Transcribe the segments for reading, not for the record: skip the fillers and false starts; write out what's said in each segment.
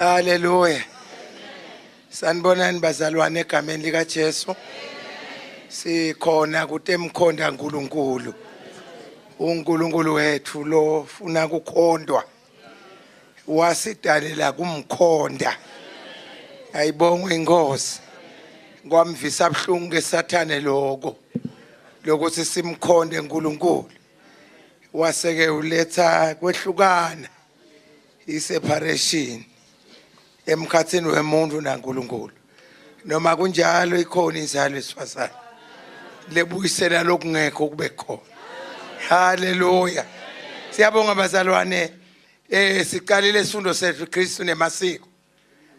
Haleluya. Sanibonani bazalwane egameni lika Jesu. Sikhona kutemkhonda uNkulunkulu. uNkulunkulu wethu lo funa kukhondwa. Wasidalela kumkhonda. Ayibongwe inkosi. Kwamvisa buhlungu ke Sathane lokho. Lokuthi simkhonde uNkulunkulu. Waseke uletha kwehlukana. I-separation emkhathini wemuntu naNkulunkulu. Noma kunjalo ikhona inzalo esifazane lebuyisela lokungekho kube khona. Haleluya. Siyabonga bazalwane, siqalile isifundo sethu Kristu nemasiko.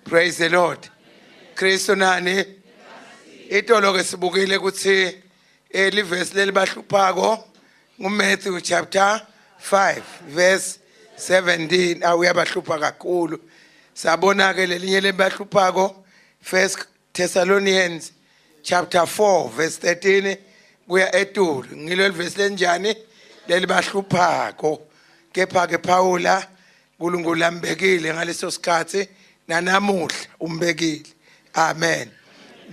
Praise the Lord. Kristu nani? Itolo ke sibukile ukuthi livesi leli bahluphako nguMatthew chapter 5 verse 17. Awuyabahlupha kakhulu. Sabona ke lelinye lebahluphako, First Thessalonians chapter 4 verse 13 kuya etulu. Ngilo livesi lenjani leli bahluphako. Kepha ke Paula uNkulunkulu ambekile ngaleso sikhathi nanamuhla umbekile. Amen.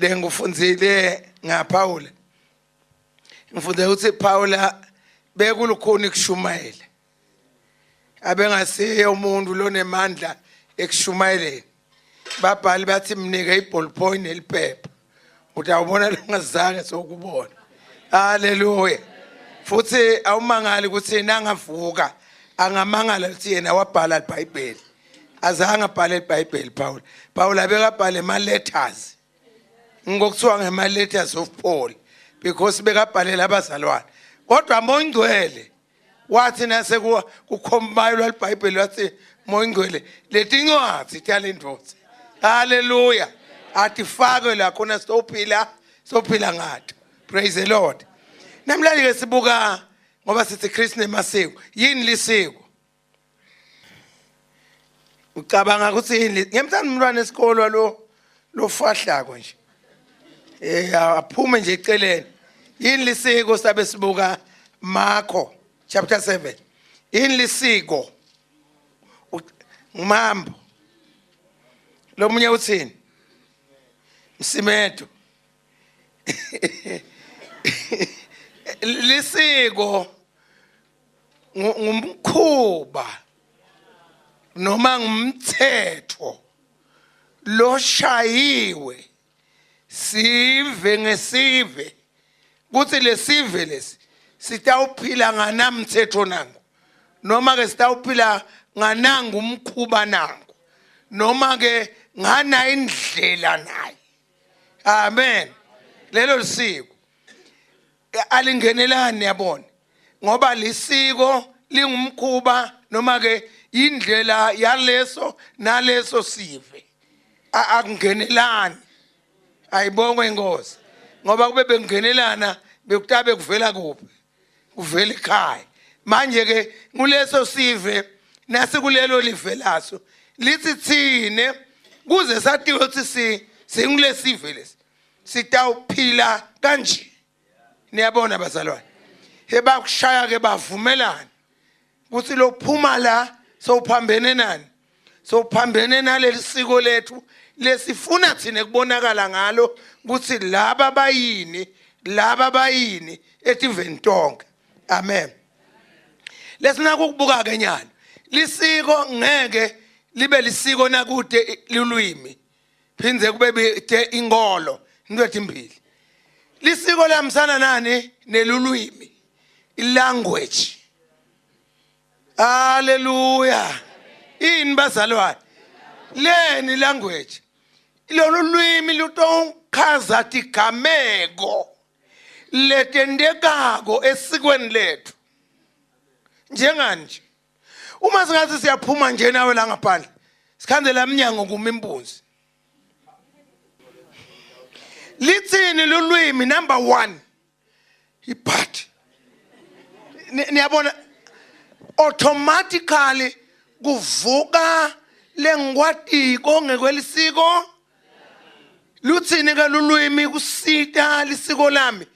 Lengifundzile ngaPaula, ngifunde ukuthi Paula bekulukhuni kushumayela. Abengasiye umuntu lonemandla ekushumayeleni. Babhali bathi mnike iballpoint neliphepha, utawubona longazange sokubona. Haleluya. Futhi awumangali ukuthi nangavuka angamangala ukuthi yena wabhala iBhayibheli. Azange abhale iBhayibheli Paul. Paul abekabhale ama letters. Ngokuthiwa ngema letters of Paul because bekabhalela abazalwane. Kodwa moyingcwele wathi nase kukhombayelwa iBhayibheli wathi moyingcwele letincwadzi talendvodza. Haleluya. Atifakwe la khona sophila ngato. Praise the Lord. Namhlanje ke sibuka ngoba sithi Kristu nemasiko. Yini lisiko? Ucabanga ukuthi yini? Ngemthanda umntwana esikolo lo lofahlako nje. Aphume nje eceleni. Yini lisiko? Sabe sibuka Marko chapter 7. Yini lisiko? Ngumambo. Lomunye uthini? Msimeto. Lisiko ngumkhuba noma ngumthetho loshayiwe sive ngesive kuthi lesive lesi sitawuphila nganamthetho nangu, noma ke sitawuphila nganangu umkhuba nangu, noma ke ngana indlela naye. Amen. Lelo lisiko alingenelani, yabona, ngoba lisiko lingumkhuba noma ke indlela yaleso naleso sive. Akungenelani. Ayibongwe inkosi, ngoba kube bengenelana bekutabe kuvela kuphi? Kuvela ekhaya. Manje ke kuleso sive nasikulelo live laso lithi thine kuze satiwe ukuthi singulesive lesi sitawuphila kanje. Niyabona bazalwane, ebakushaya ke bavumelana ukuthi lophuma la sowuphambene nani, sowuphambene naleli siko lethu lesifuna thina kubonakala ngalo ukuthi laba bayini, laba bayini etiveni tonke. Amen. Lesinako ukubuka ke nyalo, lisiko ngeke libe lisiko nakude lulwimi, phindze kube bide inkolo, into etimbili. Lisiko lihambisana nani? Nelulwimi, ilanguage. Haleluya. Ini bazalwane? Leni language. Lolu lwimi lutochaza tigameko letentekako esikweni lethu. Njenganje uma singathi siyaphuma nje nawe la ngaphandle, sikhandela emnyango kuma impunzi. Lithini lulwimi? Number 1, ibhathi. Niyabona, automatically kuvuka lengwatiko ngekwelisiko. Luthini ke lulwimi kusita lisiko lami?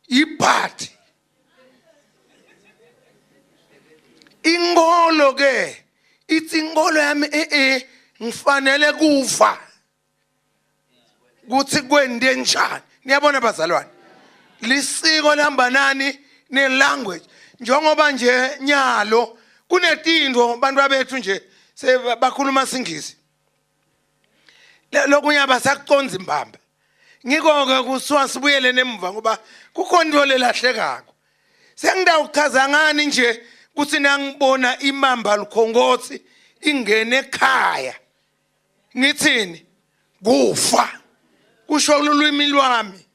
Ibhathi. Inkolo ke ithi inkolo yami Ngifanele kufa kutsi kwente njani. Niyabona bazalwane, lisiko lihamba nani ne-language. Njengoba nje nyalo kunetinto bantu bethu nje bakhuluma singisi, lokunye abasakucondzi mbamba. Ngiko-ke kusuka sibuyele nemuva ngoba kukhona into lelahlekako. Sengidawuchaza ngani nje kutsi nangibona imamba lukhonkothi ingene ekhaya ngithini? Kufa. Kusho ulwimi lwami.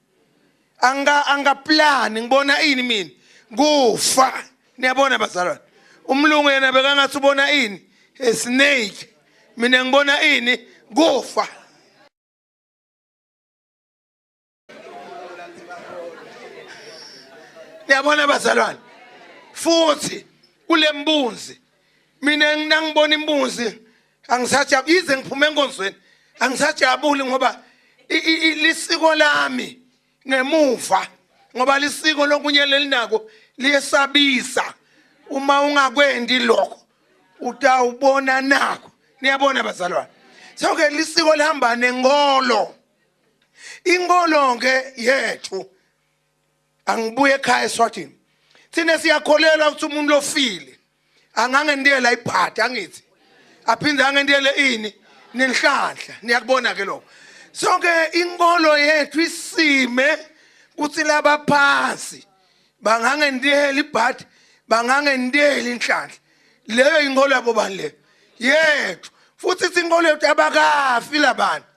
Angaplani ngibona ini mina? Kufa. Niyabona bazalwane, umlungu yena bekangathi ubona ini? A snake. Mina ngibona ini? Kufa. Niyabona bazalwane, futhi kule mbunzi mina nangibona imbuzi angisajabuli, yize ngiphume enkonzweni angisajabuli ngoba lisiko lami ngemuva, ngoba lisiko lokunye lelinako liyesabisa. Uma ungakwendi lokho utawubona nako. Niyabona bazalwane, so ke lisiko lihamba nenkolo. Inkolo ke yethu, angibuye ekhaya eSwatini, thina siyakholelwa ukuthi umuntu lofile angangentela ibhadi, angithi aphinde angentele ini nenhlanhla. Niyakubona ke lokho. So ke inkolo yethu isime kuthi labaphansi bangangentela ibhadi, bangangentela inhlanhla. Leyo inkolo yabo bani leyo? Yethu. Futhi ithi inkolo yethu abakafi labantu,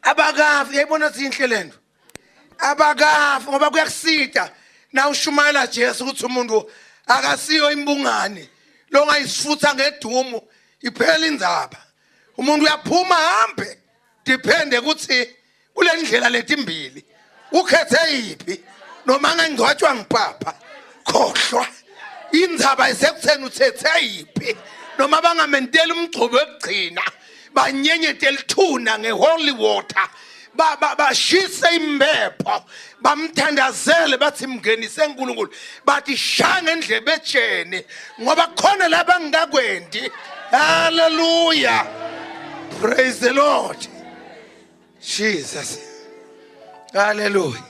abakafi. Yayibona sinhle lento, abakafi, ngoba kuyakusita na ushumayela Jesu ukuthi umuntu akasiyo imbungane longayisifutha ngedumu iphela indzaba. Umuntu uyaphuma hambe, depende ukuthi kule ndlela letimbili ukhethe yiphi. Noma angangcwatshwa ngipapa, khohlwa indzaba isekutheni uthethe yiphi. Noma bangamentela umgcobo wekugcina, banyenyete lithuna ngeholy water, bashise impepho, bamthandazele, bathi mngenise uNkulunkulu, bathi shaya ngendlebe etsheni, ngoba khona la bangakwendi. Hallelujah, praise the Lord Jesus, hallelujah.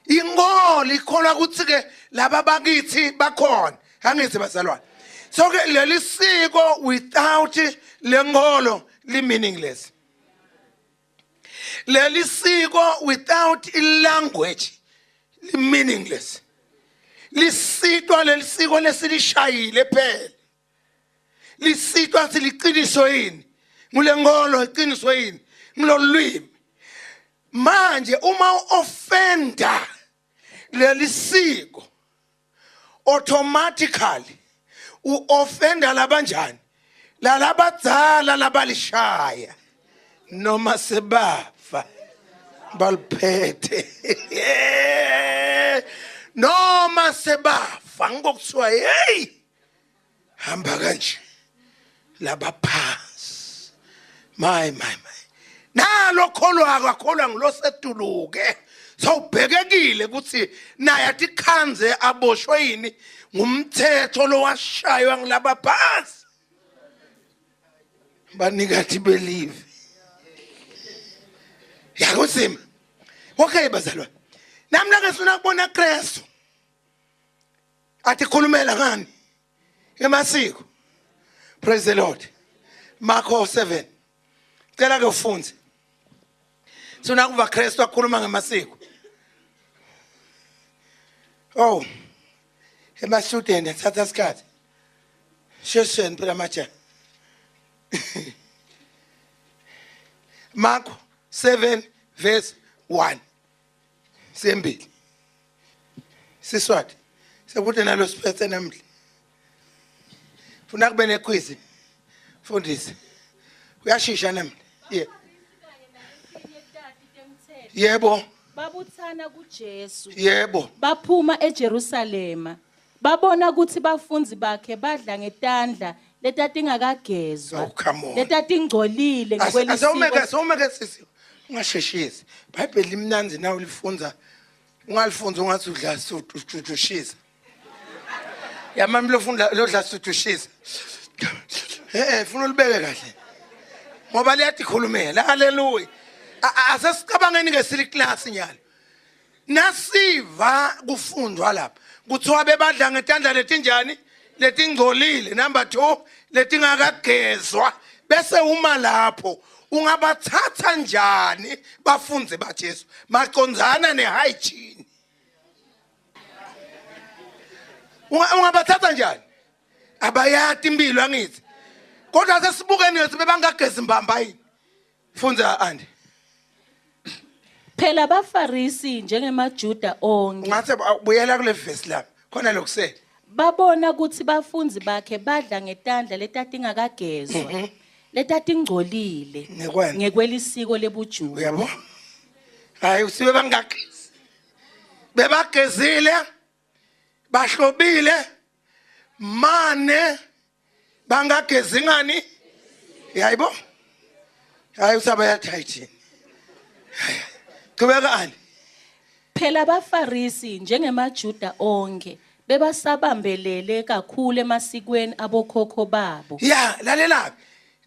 Inkolo ikholwa ukuthi ke laba bakithi bakhona, angithi bazalwane? So ke leli siko without lenkolo li meaningless. Leli siko without i language li meaningless. Lisitwa leli siko lesilishayile phela, lisitwa siliqiniso yini ngule nkolo, iqiniso yini ngilolwimi. Manje uma uoffenda leli siko, automatically uoffenda labanjani? Lalabadzala labalishaya noma sebafa baliphethe, noma sebafa ngokuthiwa hey, hamba kanje labaphansi. My my my, nalo kholwako akholwa ngilosetuluke, sawubhekekile ukuthi naye atikhanze aboshwe yini ngumthetho lowashaywa ngilaba phansi banikathi believe yakunzima. Okay bazalwane, nami la ngisifuna kubona Kristu athi khulumela ngani emasiko. Praise the Lord. Marko 7, cela ke ufunze, sifuna kuva Kristu akhuluma ngemasiko. Oh, ema student athatha isikhathi, shesheni phela maja. Marko 7 verse 1 sembili Siswati sekude nalo siphethe namhla. Funa kube nequiz, mfundisi uyashisha namhla. Yebo. Babuthana kuJesu. Yebo. Baphuma eJerusalema. Babona ukuthi bafundzi bakhe badla ngetandla letatingakagezwa. Oh, come on. Letatingcolile Asewumeke. ngekwelisiko. Asewumeke sisi, ungasheshisi. Ibhayibheli limnanzi nawe ulifunza, ungalifunza ungathi udla ushisa yamami lofunda lodla suthi ushisa. Eh funa ulibeke kahle. Ngoba liyatikhulumela. Haleluya. Asesicabangeni ke sili class nyalo. Nasiva kufundwa lapha. Kuthiwa bebadla ngetandla letinjani? Letingcolile. Number 2 letingakagezwa. Bese uma lapho ungabathatha njani bafunzi baJesu macondzana nehygiene? Ungabathatha njani? Abayati impilo angithi. Kodwa sesibukeni ngithi bebangagezi mbamba yini? Fundza Andi. Phela abaFarisi njengemaJuda onke Ungathe buyela kule verse lapha. Khona lokusele. Babona kutsi bafundzi bakhe badla ngetandla letatingakagezwa, letatingcolile Ngekwani? ngekwelisiko lebuJuda. Uyabo? Hayi usibe bangagezi. Bebagezile bahlobile mane bangagezi ngani? Hayibo? Hayi usaba yathi hygiene. Qhubeka ani. Phela abaFarisi njengemaJuda onke bebasabambelele kakhulu emasikweni abokhokho babo. Ya, lalela.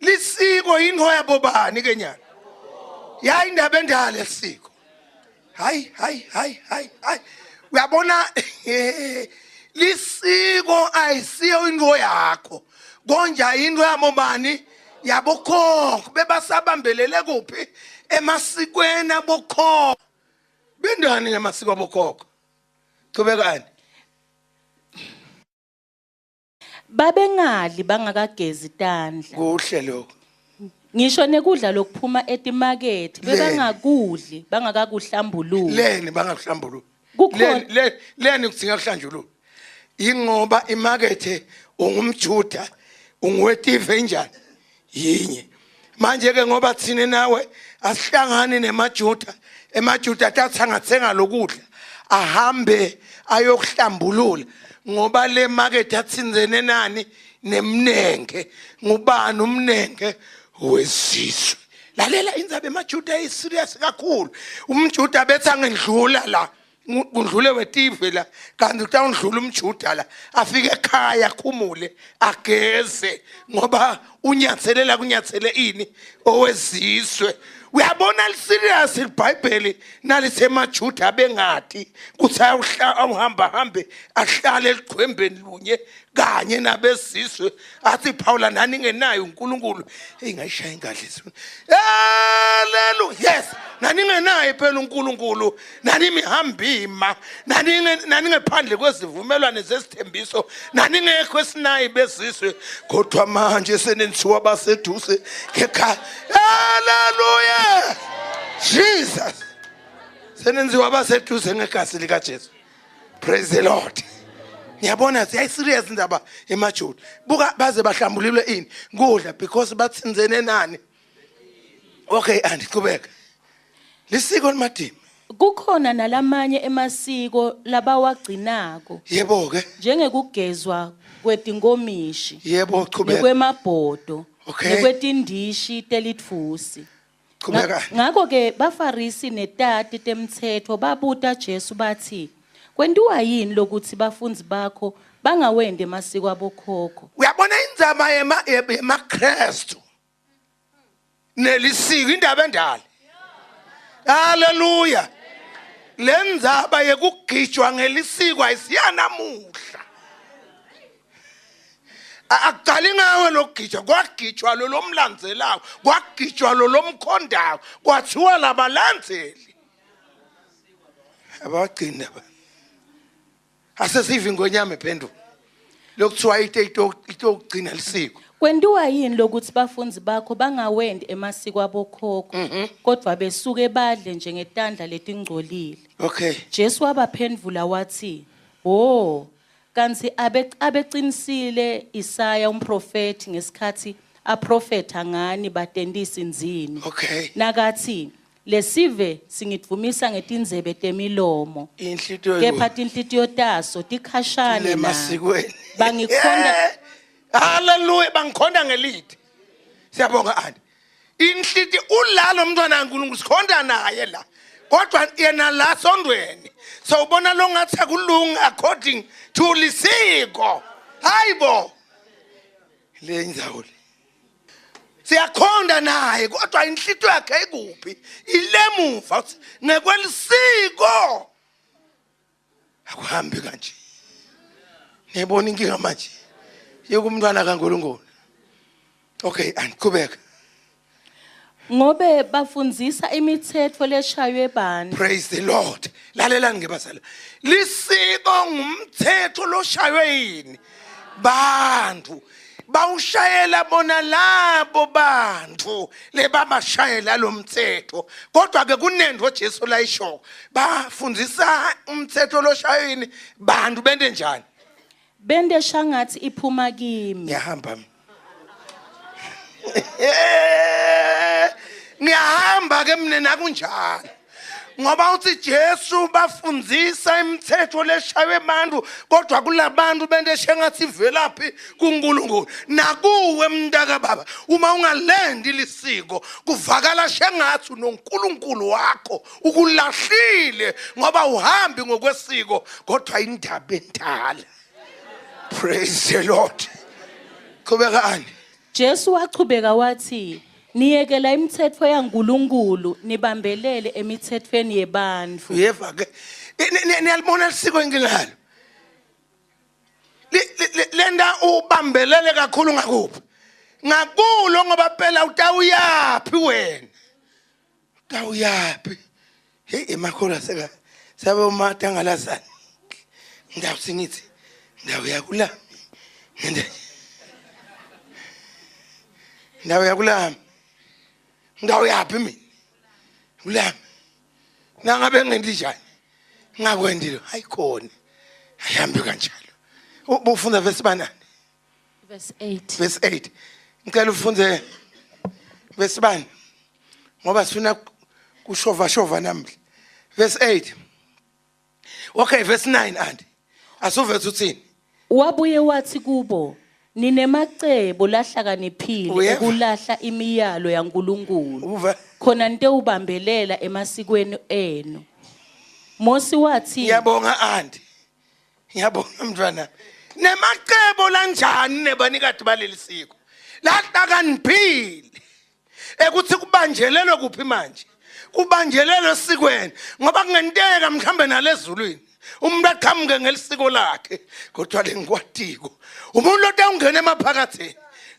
Lisiko yinto yabo bani ke nyana? Ya indaba endala lesiko. Hayi hayi hayi hayi hayi. Uyabona lisiko ayisiyo into yakho. Konja into yabo bani? Yabokhokho bebasabambelele kuphi? Emasikweni abokhokho. Bendani ngemasiko abokhokho? Chubekani. Babengadli bangakagezi tandla. Kuhle lokho. Ngisho nekudla lokuphuma etimakethe Leni. bebangakudli bangakakuhlambululi. Leni bangakuhlambululi. Kukhona- Leni leni leni kudzinga kuhlanjululwa. Ingoba imakethe ungumJuda unguwetive njani? Yinye. Manje ke ngoba thina nawe asihlangani nemaJuda, emaJuda atatha ngathenga lokudla ahambe ayokuhlambulula ngoba le market athinzene nani nemnenge ngubani umnenge wesizwe. Lalela indzaba emaJuda ayiserious kakhulu. UmJuda bethi angendlula la kundlule wetive la kanti utawundlula umjuda la afike ekhaya akhumule ageze ngoba unyathelela kunyathele ini owezizwe. Uyabona liserious iBhayibheli nalisemajuda bengati kuthi awuhamba hambe ahlale eligcwembeni lunye kanye nabezizwe athi Paula nani ngenayo uNkulunkulu. Hey ngayishaya ingadli. Haleluya. Yes, nani ngenaye phela uNkulunkulu, nani mihambima, nani nani ngephandle kwezivumelwane zesithembiso, nani ngekho esinayi bezizwe, kodwa manje senenziwa baseduze ngekhaya. Haleluya. Jesus. Senenziwa baseduze ngegazi lika Jesu. Praise the Lord. Ngiyabona siyayiserious indaba emaJuda. Buka baze bahlambulilwe ini kudla because bathinzene nani. Okay, andiqhubeka. Lisiko limadima. Kukhona nalamanye emasiko labawagcinako Yebo ke. njengekugezwa kwetinkomishi Yebo qhubeka. nekwemabhodo Okay. nekwetindishi telitfusi. Qhubeka. Ngakho ke baFarisi netati temtsetfo babuta Jesu bathi, kwentiwa yini lokuthi bafundzi bakho bangawendi emasiko abokhokho? Uyabona indzaba yema yemaKristu. Nelisiko indaba endala. Haleluya. Lendzaba yekugijwa ngelisiko ayisiyanamuhla. Akuqali ngawe lokugijwa, kwagijwa lo lomlandzelako, kwagijwa lo lomkhondayo, kwathiwa labalandzeli. Abagcina ba. Asesiva ingonyama ephenduka. Lokuthiwa ite itokugcina lisiko. Kwentiwa yini lokuthi bafundzi bakho bangawendi emasiko abokhokho kodwa besuke badle njengetandla letingcolile? Okay. Jesu wabaphendvula wathi, "Oh, kanti abecinisile Isaya umprofeti ngesikhathi aprofetha ngani batentisi ndzini. Okay. Nakathi lesive singidvumisa ngetindzebe temilomo. Inhlitiyo Kepha tinhlitiyo taso tikhashane nami. lemasikweni. Bangikhonda Hallelujah, bangikhonda ngelide. Siyabonga Andi. Inhliti ulalo umntwana kaNkulunkulu sikhonda naye la. Kodwa yena la sondweni. So ubona lo ngathi akulungi according to lisiko. Hayibo. Le indzawo le. Siyakhonda naye kodwa inhlito yakhe ikuphi? Ilemuva uthi ngekwelisiko. Akuhambi kanje. Niyibona inkinga manje. Yekumntwana kaNkulunkulu. Okay, andiqhubeka. Ngobe bafundzisa imitsetfo leshaywe bantfu. Praise the Lord. Lalelani ke bazala. Lisiko ngumthetho loshaywe yini? Bantu. Bawushayela bona labo bantu lebabashayela lo mthetho. Kodwa ke kunento Jesu layisho. Bafundzisa umthetho loshaywe yini? Bantu bente njani? Bente shangatsi iphuma kimi. Ngiyahamba mina. Ngiyahamba ke mina nakunjalo. Ngoba uthi Jesu bafundzisa imithetho leshaywe abantu kodwa kulabantu bente shengathi ivelaphi kuNkulunkulu. Nakuwe mntaka baba uma ungalendi lisiko kuvakala shengathi unoNkulunkulu wakho ukulahlile ngoba uhambi ngokwesiko kodwa indaba endala. Praise the Lord. Qhubekani. Jesu wachubeka wathi, niyekela imithetho yaNkulunkulu nibambelele emithethweni yebantfu. Uyeva ke. Niyalibona lisiko engilalo. Lenda ubambelele kakhulu ngakuphi? Ngakulo ngoba phela utawuyaphi wena? Utawuyaphi? Hey emakholwa seka sabe umatangalazana. Ngidawuthi ngithi ndawo yakulami. Ngende. Ndawo yakulami. Ndawo yaphi mina? Kulami. Nangabe ngendi njani? Ngakwendi lo. Hayikhona. Ayihambi kanjalo. Ubufunda verse banani? Verse 8. Verse 8. Ngicela ufunde verse bani? Ngoba sifuna kushova shova namhla. Verse 8. Okay, verse 9 andi. Asuve uthini? Wabuye wathi kubo, ninemacebo lahlakaniphile Uyeva? ekulahla imiyalo yaNkulunkulu. Uva. Khona nitewubambelela emasikweni enu. Mosi wathi, Ngiyabonga andi. Ngiyabonga mntwana. Nemacebo lanjani nebanikati baleli siko? Lahlakaniphile. Ekuthi kubanjelelwe kuphi manje? Kubanjelelwe esikweni ngoba kungenteka mhlambe nalezulwini. Umuntu aqhamuke ngelisiko lakhe kodwa lengikwatiko. Umuntu lotawungena emaphakathini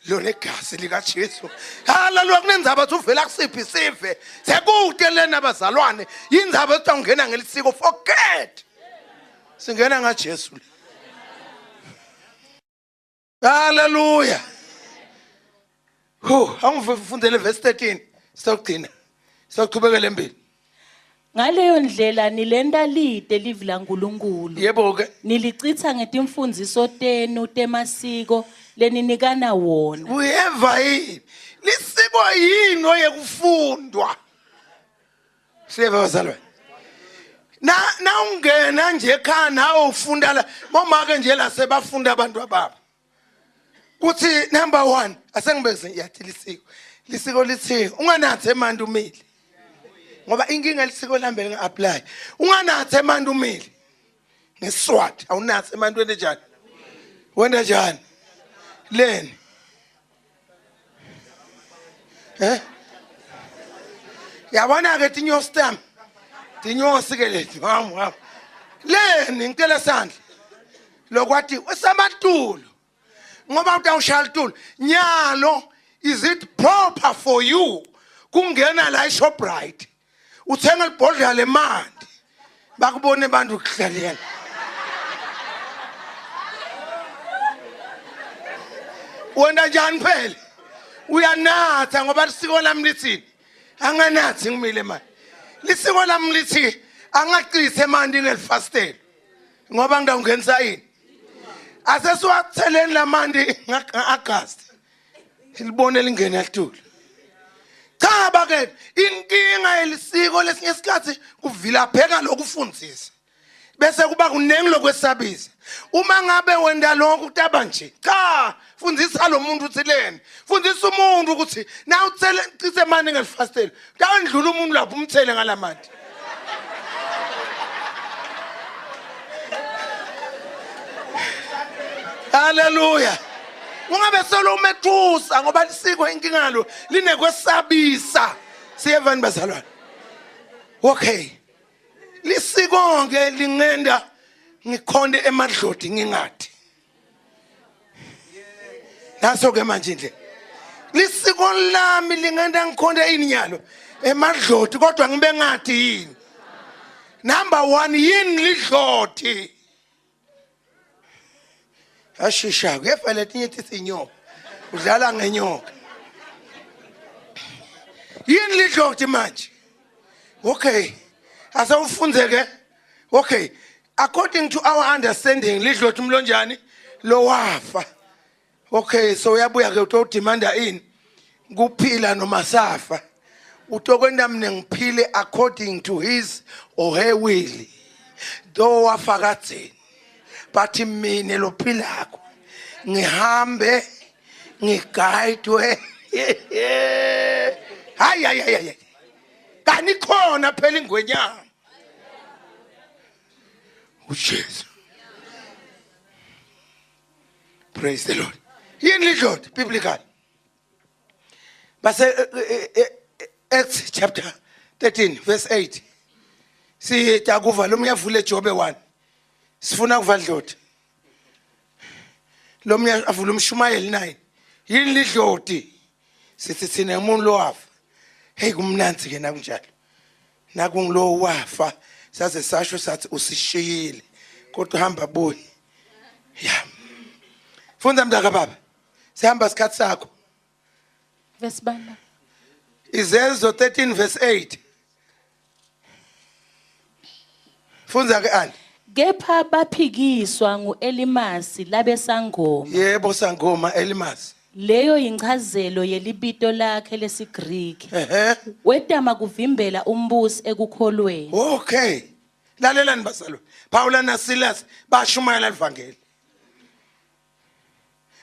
lona igazi likaJesu. Haleluya kunendzaba ukuthi uvela kusiphi isive. Sekude lena bazalwane indzaba ethi ungena ngelisiko forget. Singena ngaJesu. Haleluya. Hu, angifundele verse 13. Sokugcina. Sokuqhubekela embili. Ngaleyo ndlela nilenta lide livi laNkulunkulu. Yebo ke. Nilichitha ngetimfundziso tenu temasiko leninikana wona. Uyeva yini? Lisiko yini oyekufundwa? Siyeva bazalwane. Na nawungena nje ekhaya nawe ufunda la bomake nje la sebafunda abantu ababo. Kuthi number 1 asengibeze yathi lisiko. Lisiko lithi unganathi emanti umile. Ngoba inkinga lisiko lambe linga apply. Unganathi emanti umile. Ngeswati awunathi emanti wente njani? Wenta njani? Leni. Eh? Yabona ke tinyosi tami. Tinyosi ke leti. Hawu hawu. Leni ngicela sandla. Lokwathi usamatulu. Ngoba utawushaya litulu. Nyalo is it proper for you kungena la eShoprite? Uthenga libhodlela lemanti. Bakubone abantu kuhlalela. Wena njani phela? Uyanatha ngoba lisiko lami lithini? Anganathi ngimile manje. Lisiko lami lithi angacithe emanti ngelifastela. Ngoba ngidawungenisa yini? Asesiwatheleni lamanti nga-August. Libone lingena litulu. Cha bake inkinga yelisiko lesinye isikhathi kuvilapheka lokufundzisa. Bese kuba kunengi lokwesabisa. Uma ngabe wenda lokho kutaba nje. Cha, fundzisa lo muntu uthi leni. Fundzisa umuntu ukuthi na uthele cithe mani ngelifastela. Utawendlula umuntu lapho umthele ngalamanti. Hallelujah. Ungabe solo umethusa ngoba lisiko inkinga lo linekwesabisa. Siyevani bazalwane. Okay. Lisiko ke lingenda ngikhonde emadloti ngingathi. Naso ke manje indlela. Lisiko lami lingenda ngikhonde inyalo emadloti kodwa ngibe ngathi yini. Number 1 yini lidloti? Ashisha kuyefa letinye tithi inyoka. Udlala ngenyoka. Yini lidloti manje? Okay. Asewufunze ke. Okay. According to our understanding lidloti umlonjani lo wafa. Okay, so uyabuya ke utodemanda ini? Kuphila noma safa. Utokwenta mina ngiphile according to his or her will. Though wafa kadzeni. But mina lophilako ngihambe ngigayidwe. Hayi hayi hayi. Kani khona phela ingwenyama. uJesu. Praise the Lord. Yini lidloti biblical? Base eh, eh, eh, Acts chapter 13 verse 8. Sitakuva lo muyavule Jobe 1. Sifuna kuva dloti. Lo muyavula umshumayeli 9. Yini lidloti? Sithi thina umuntu lowafa. Hey kumnanzi ke nakunjalo. Nakungilowo wafa saze sasho sathi usishiyile kodwa hamba buye. Ya. Funda mntaka baba. Sihamba isikhathi sakho. Verse bani? Izenzo 13 verse 8. Fundza ke Andy. Kepha baphikiswa nguElimasi labesangoma. Yebo sangoma Elimas. Leyo inchazelo yelibito lakhe lesiGriki. Ehhe. Wetama kuvimbela umbusi ekukholweni. Okay. Lalelani bazalwane. Paula na Silas bashumayela livangeli.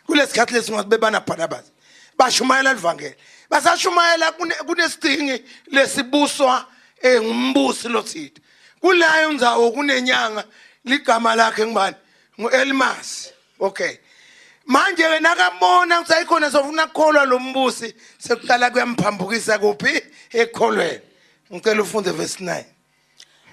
Kulesikhathi lesingathi bebana Barnabas. Bashumayela livangeli. Basashumayela kunesidingi lesibuswa eh ngumbusi lothile. Kulayo ndzawo kunenyanga ligama lakhe ngubani? NguElmas. Okay. Manje ke nakabona ukuthi ayikhona sofuna kukholwa lo mbusi sekuqala kuyamphambukisa kuphi ekholweni. Ngicela ufunde verse 9.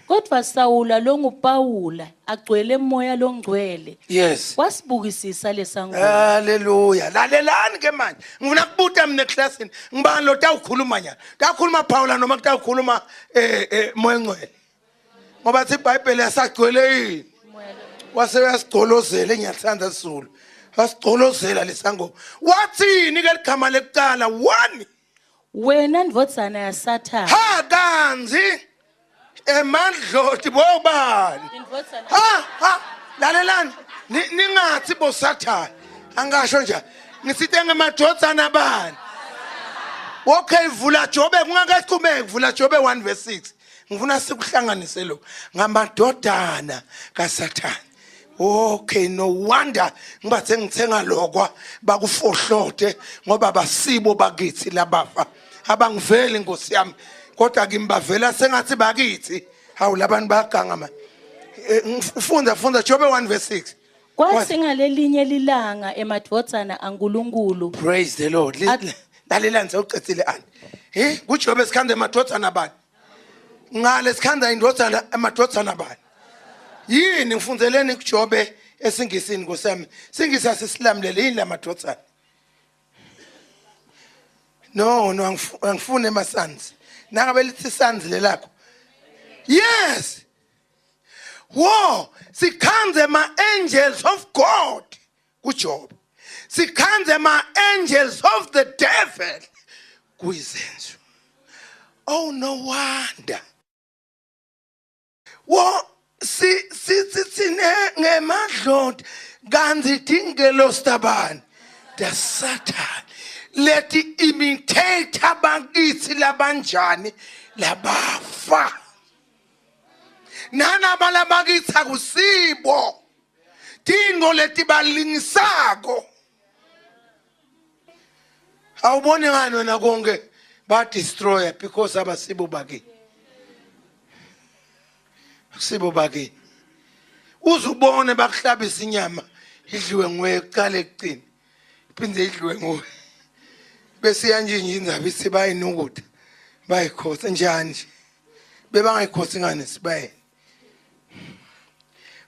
Kodwa Sawula longuPawula agcwele moya longcwele. Yes. Wasibukisisa lesangoma. Hallelujah. Lalelani ke manje. Ngifuna kubuta mina eclassini. Ngibani lo tawukhuluma nyana? Tawukhuluma Paula noma kutawukhuluma eh eh moya ongcwele? Ngoba thi iBhayibheli yasagcwele yini? Wase uyasigcolozela engiyathanda isiZulu. Wasigcolozela lesangoma. Wathini ke ligama lekuqala? One. Wena ndvodzana yaSathane. Ha kanzi emadloti bobani? Indvodzana Ha ha lalelani ningathi bosathane. Angasho nje. Ngisite ngemadvodzana bani? Okay vula Jobe kungakaqhubeki vula Jobe 1 verse 6. Ngifuna sikuhlanganise lokho ngamadodana kaSathane. Okay no wonder ngibathe ngithenga lokwa bakufohlote ngoba basibo bakithi labafa abangiveli nkosi yami kodwa kimi bavela sengathi bakithi hawu labantu bayaganga manje eh, funda funda Jobe 1 verse 6 Kwathi ngalelinye lilanga emadvodzana aNkulunkulu Praise the Lord. Lalela sewucedzile ani. Eh kuJobe sikhanda emadvodzana bani? Ngale sikhanda indvodzana emadvodzana bani? Yini ngifunzeleni kuJobe esingisini nkosami. Singisi asisilamulele yini lamadvodzana? No no angifuni emasanzi. Nangabe lithi sanzi lelakho. Yes. Wo sikhanze ma angels of God kuJob. Sikhanze ma angels of the devil kuyizenzo. Oh no wonder. Wo si sithi sine ngemadloti kanti tingelosi tabani the Satan leti imitate abakithi labanjani labafa nanaba labakithi akusibo tingo letibalingisako awuboni ngani wena konke ba destroyer because abasibo bakini akusibo bakini uzubone bakuhlabisa inyama idliwe nguwe kuqala ekucini. Iphinde idliwe nguwe. Bese iyanjinja indzaba ithi bayinukuta. Bayikhotha njani nje? Bebangayikhothi ngani sibayeni?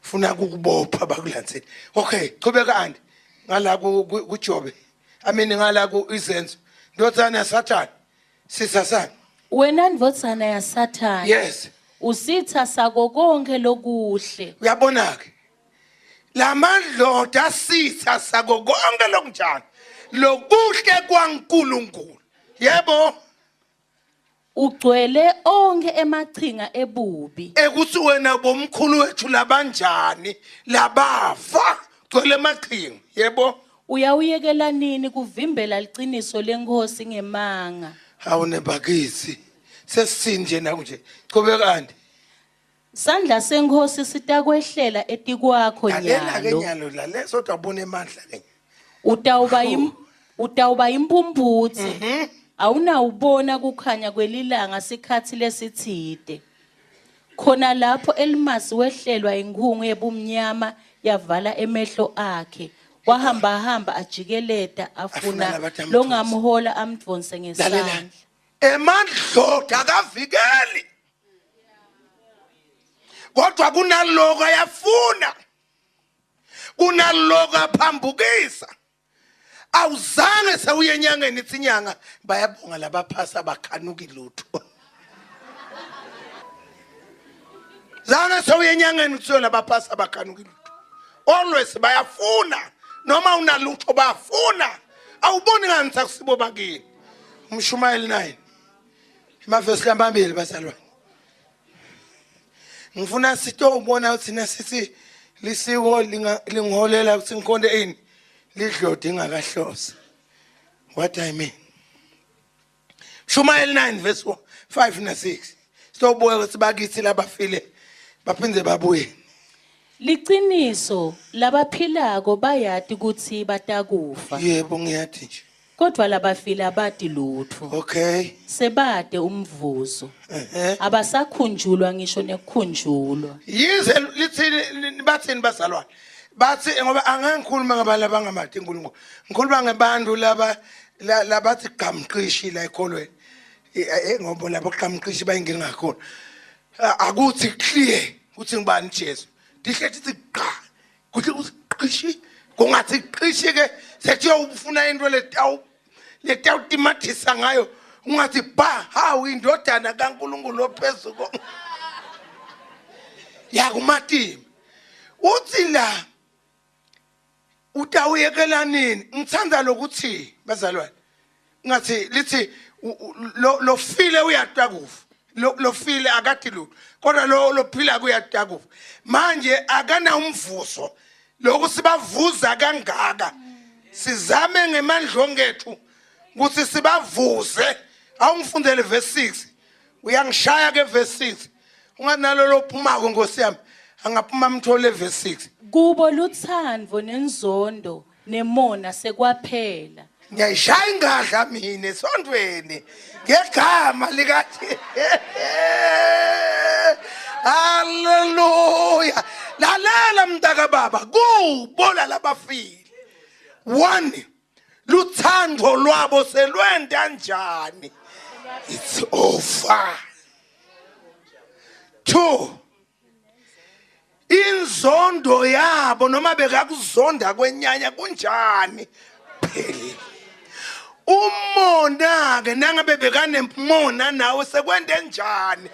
Funa kukubopha bakulandzele. Okay, chubeka andi. Ngala kuJobe. I mean ngala ku izenzo. Ndodana yaSathane. Sisa sami. Wena ndvodzana yaSathane. Yes. Usitha sako konke lokuhle. Uyabona ke. Lamadloda asitha sako konke lokunjani. Lokuhle kwaNkuluNkulu. Yebo. Ugcwele onkhe emachinga ebubi. Ekuthi wena bomkhulu wethu labanjani labafa gcwele emachinga. Yebo. Uyawuyekela nini kuvimbela liciniso leNkhosi ngemanga? Hawu nebakithi. Sesithini nje naku nje. Chubekani. Sandla seNkhosi sitakwehlela etikwakho Lalela ke nyalo. nyalo lalela sodwa ubone emandla ke. Utawuba yim utawuba imphumphutse. Awunawubona kukhanya kwelilanga sikhatsi lesitsite. Khona lapho Elimasi wehlelwa inkhungu yebumnyama yavala emehlo akhe. Wahamba hamba ajikeleta Afuna afuna labathi amdvonse. longamhola amdvonse Lalela. ngesandla. Emandloda akavikeli. Kodwa kunaloko ayafuna. Kunaloko aphambukisa. Awuzange sewuye enyangeni ithi inyanga bayabonga labaphasa bakhanuki lutho. Zange sewuye enyangeni kuthiwe labaphasa bakhanuki lutho. Always bayafuna noma unalutho bayafuna. Awuboni ngani sakusibo bakini. Umshumayeli 9. Emavesi lamabili bazalwane. Ngifuna sitobona ukuthi sithi lisiko lingiholela ukuthi ngikhonde ini lidlodi ingakahlosi. What I mean. Shumayeli 9 verse 5 na 6. Sitobuka ukuthi bakithi labafile baphinde babuye. Liciniso labaphilako bayati kutsi batakufa. Yebo ngiyathi nje. Kodwa labafile abati lutho. Okay. Sebate umvuzo. Abasakhunjulwa ngisho nekukhunjulwa. Yize lithini bathini bazalwane? Bathi ngoba angeke ngikhulume ngabantu abangamadi uNkulunkulu. Ngikhuluma ngebantu laba labathi gamqishi la ekholweni. Ngoba labo gamqishi bayinkinga kakhulu. Akuthi clear ukuthi ngibani Jesu. Dihle thithi qa. Kuthi usiqishi kungathi qishi ke sethi ufuna into letawu letawutimathisa ngayo ungathi ba hawu indodana kaNkulunkulu ophezulu yakumatima uthi la utawuyekela nini ngithanda lokuthi bazalwane ngathi lithi lo file uyatakufa lo file akathi lutho kodwa lo lophila kuyatakufa manje akana umvuzo lokhu sibavuza kangaka sizame ngemandla ethu ukuthi sibavuze awungifundele verse 6 uyangishaya ke verse 6 unganalo lophumako nkosi yami angaphuma mthole verse 6 Kubo lutsandvo nenzondo nemona sekwaphela. Ngiyayishaya ingadla mina esontweni ngegama likathi Haleluya lalela mntaka baba kubola labafile one luthando lwabo selwenda njani it's over two inzondo yabo noma bekakuzonda kwenyanya kunjani phelile umona ke nangabe bekanemona nawe sekwende njani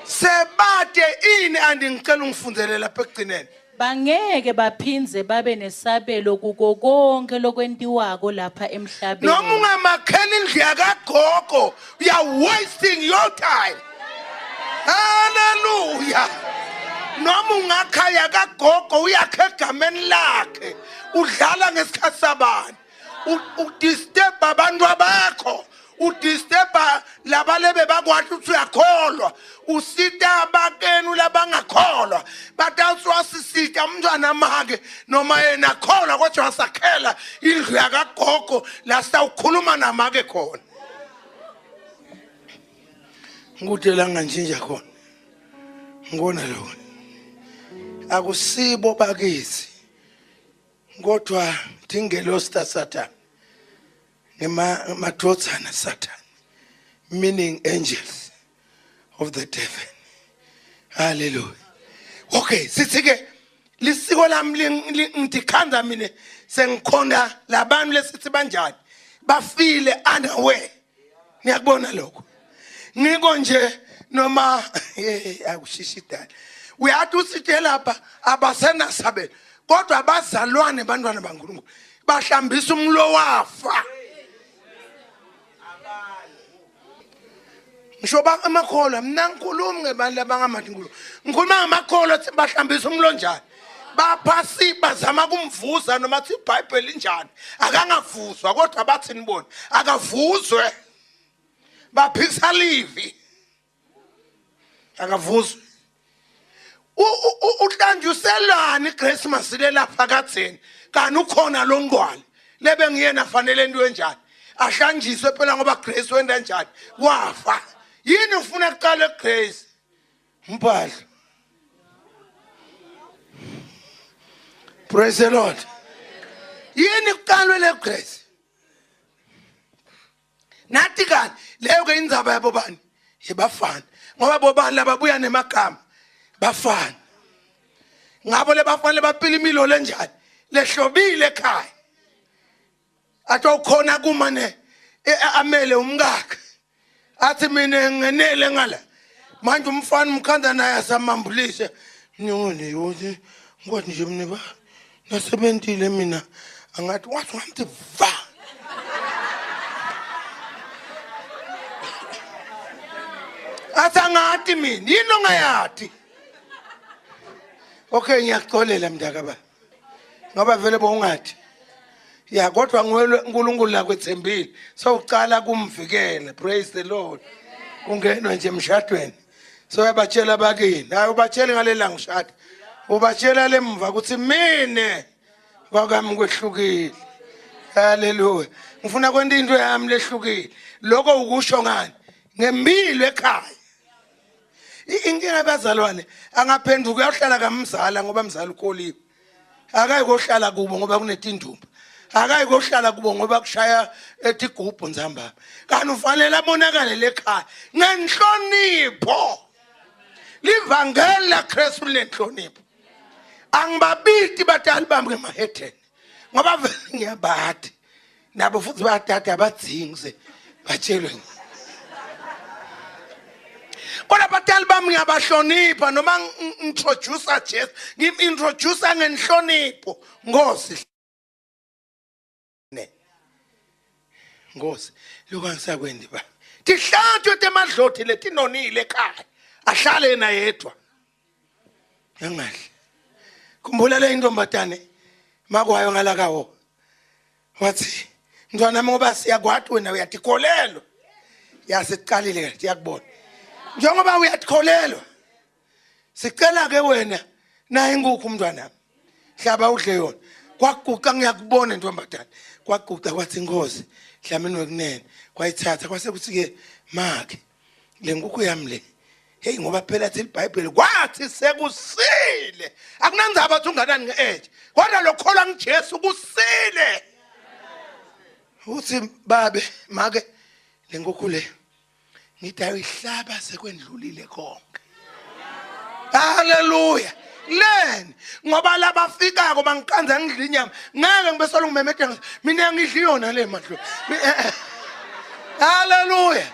sebate ini andi ngicela ungifundele lapha ekugcineni Bangeke baphindze babe nesabelo kuko konke lokwentiwako lapha emhlabeni. Noma ungamakhela indlu yakagogo you are wasting your time. Hallelujah. Noma ungakha yakagogo uyakhe egameni lakhe udlala ngesikhathi sabantu udisturb abantu abakho udisturba laba lebe bakwathi ukuthi uyakholwa usita abakenu labangakholwa batawuthi wasisita umntwana make noma yena akholwa kodwa wasakhela indlu yakagogo la sitawukhuluma namake khona ngikude la ngantshintsha khona ngibona lokho akusibo bakithi kodwa Tingelosi taSathane ngemadvodzana Sathane, meaning angels of the devil. Hallelujah. Okay, sithi ke lisiko lami ngidikhanza mina sengikhonda labantu lesithi banjani bafile unaware. Niyakubona lokho. Ngiko nje noma akushishi idala. Uyathi usithe lapha abasenasabelo kodwa abazalwane bantwana baNkulunkulu bahlambisa umlo wafa. Ngisho ba amakholwa mina ngikhulumi ngebantu labangamati uNkulunkulu. Ngikhuluma ngamakholwa athi bahlambisa umlo njani. Baphasi bazama kumvuza noma thi iBhayibheli injani. Akangavuzwa kodwa bathi nibona akavuzwe. Baphikisa livi. Akavuzwe. Uhlanjuselani iGrace Masile lapha kadzeni kanti ukhona lo ngqwale lebe ngiyena fanele into enjani ahlanjiswe phela ngoba Grace wenda njani wafa yini ufuna kuqala Grace Mphahlo Praise the Lord yini kuqalwe le Grace Nathi kani leyo ke indzaba yabo bani yebafana ngoba bobani lababuya nemagama bafana ngabo lebafana bapila imilo lenjani lehlobile ekhaya athi ukhona kuma ne e, amele umkakhe athi mina ngenele ngala manje umfana umkhanda naye asamambulise ngone yothi ngikwathi nje mina ba nasebentile mina angathi wathi ngamthi va athi angati mina yini ongayati okay ngiyakuxolela mntakaba ngoba vele bowungathi ya kodwa nguwe uNkulunkulu lakwethembile sowucala kumvikela praise the Lord kungenwa nje emshadweni so uyabatshela bakini hayi ubatshele ngalelanga ushada ubatshela lemva ukuthi mine kwakami kwehlukile haleluya ngifuna kwenta into yami lehlukile lokho ukusho ngani ngempilo ekhaya inkinga abazalwane angaphenduka uyahlala kamzala ngoba mzala ukholiwe akayi kohlala kubo ngoba kunetindumba akayi kohlala kubo ngoba kushaya ethi igubhu nzambama kanti ufanele abonakale lekhaya ngenhlonipho livangeli laKristu linenhlonipho angibabiti batali bami ngemahedeni ngoba vele ngiyabati nabo futhi bayatata abadzingi ze batshelwe kodwa batali bami ngiyabahlonipha noma ngi-introduce Jesu ngim-introduce ngenhlonipho Nkosi ne Nkosi lokho angisakwendi ba tihlatshwe temadloti letinonile ekhaya ahlale yena yedwa engadli khumbula le intombazane makwayo ngalakawo wathi mntwana ngoba siyakwati wena uyatikholelwa yasiqalile ke siyakubona njengoba uyatikholelwa sicela ke wena naye inkukhu mntwanami hlaba udle yona kwaguqa ngiyakubona ntombazane kwaguqa kwathi inkosi dlamini wekunene kwayithatha kwase kuthi ke make le nkukhu yami le hey ngoba phela thi iBhayibheli kwathi sekusile akunandzaba ukuthi unganani nge-age kodwa lokholwa ngiJesu kusile uthi babe make le nkukhu le ngithi ayihlaba sekwendlulile konke haleluya leni ngoba labafikako bangikanza ngidla inyama ngeke ngibe solo ngimemedela mina ngidla yona le madlo eh, eh. haleluya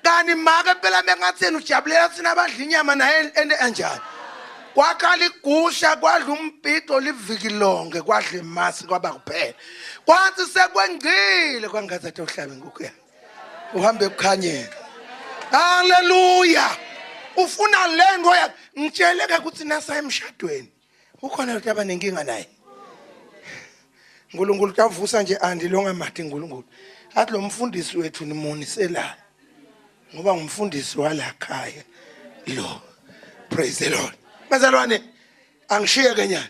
kanti make phela bengatheni ujabulela thina abadla inyama naye ente enjani kwakhala igusha kwadla umbhido liviki lonke kwadla imasi kwaba kuphela kwathi sekwengcile kwangazathi uhlabe inkukhu yakhe uhambe ekukhanyeni haleluya ufuna le nto yakhe ngitsheleke ukuthi nasa emshadweni ukhona ukuthi abanenkinga naye uNkulunkulu utavusa nje andi longamati uNkulunkulu athi lo mfundisi wethu nimuniselani ngoba ngumfundisi wala khaya lo praise the Lord bazalwane angishiye ke nyana